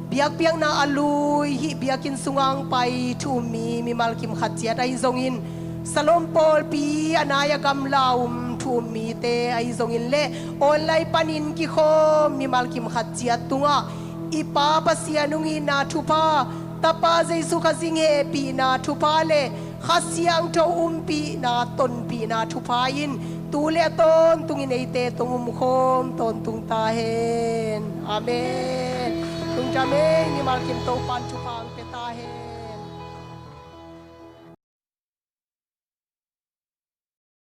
biakpiakna a lui hih biakinn sungah hong pai thu um mi mimal kim khat ciat ahi zongin, Salom pawlpi a nai a gamla um thu um mite ahi zongin le online panin kikhawm mimal kim khat ciat tungah i Pa Pasian hong itna thupha, Tapa Jesu Khazih hehpihna thupha le Kha Siangtho umpihna, tonpihna thupha in tu le a tawntungin eite tawh hong umkhawm tawntung ta hen. Amen. Lungdam ei, mimal kim Topa'n thupha hong pia ta hen.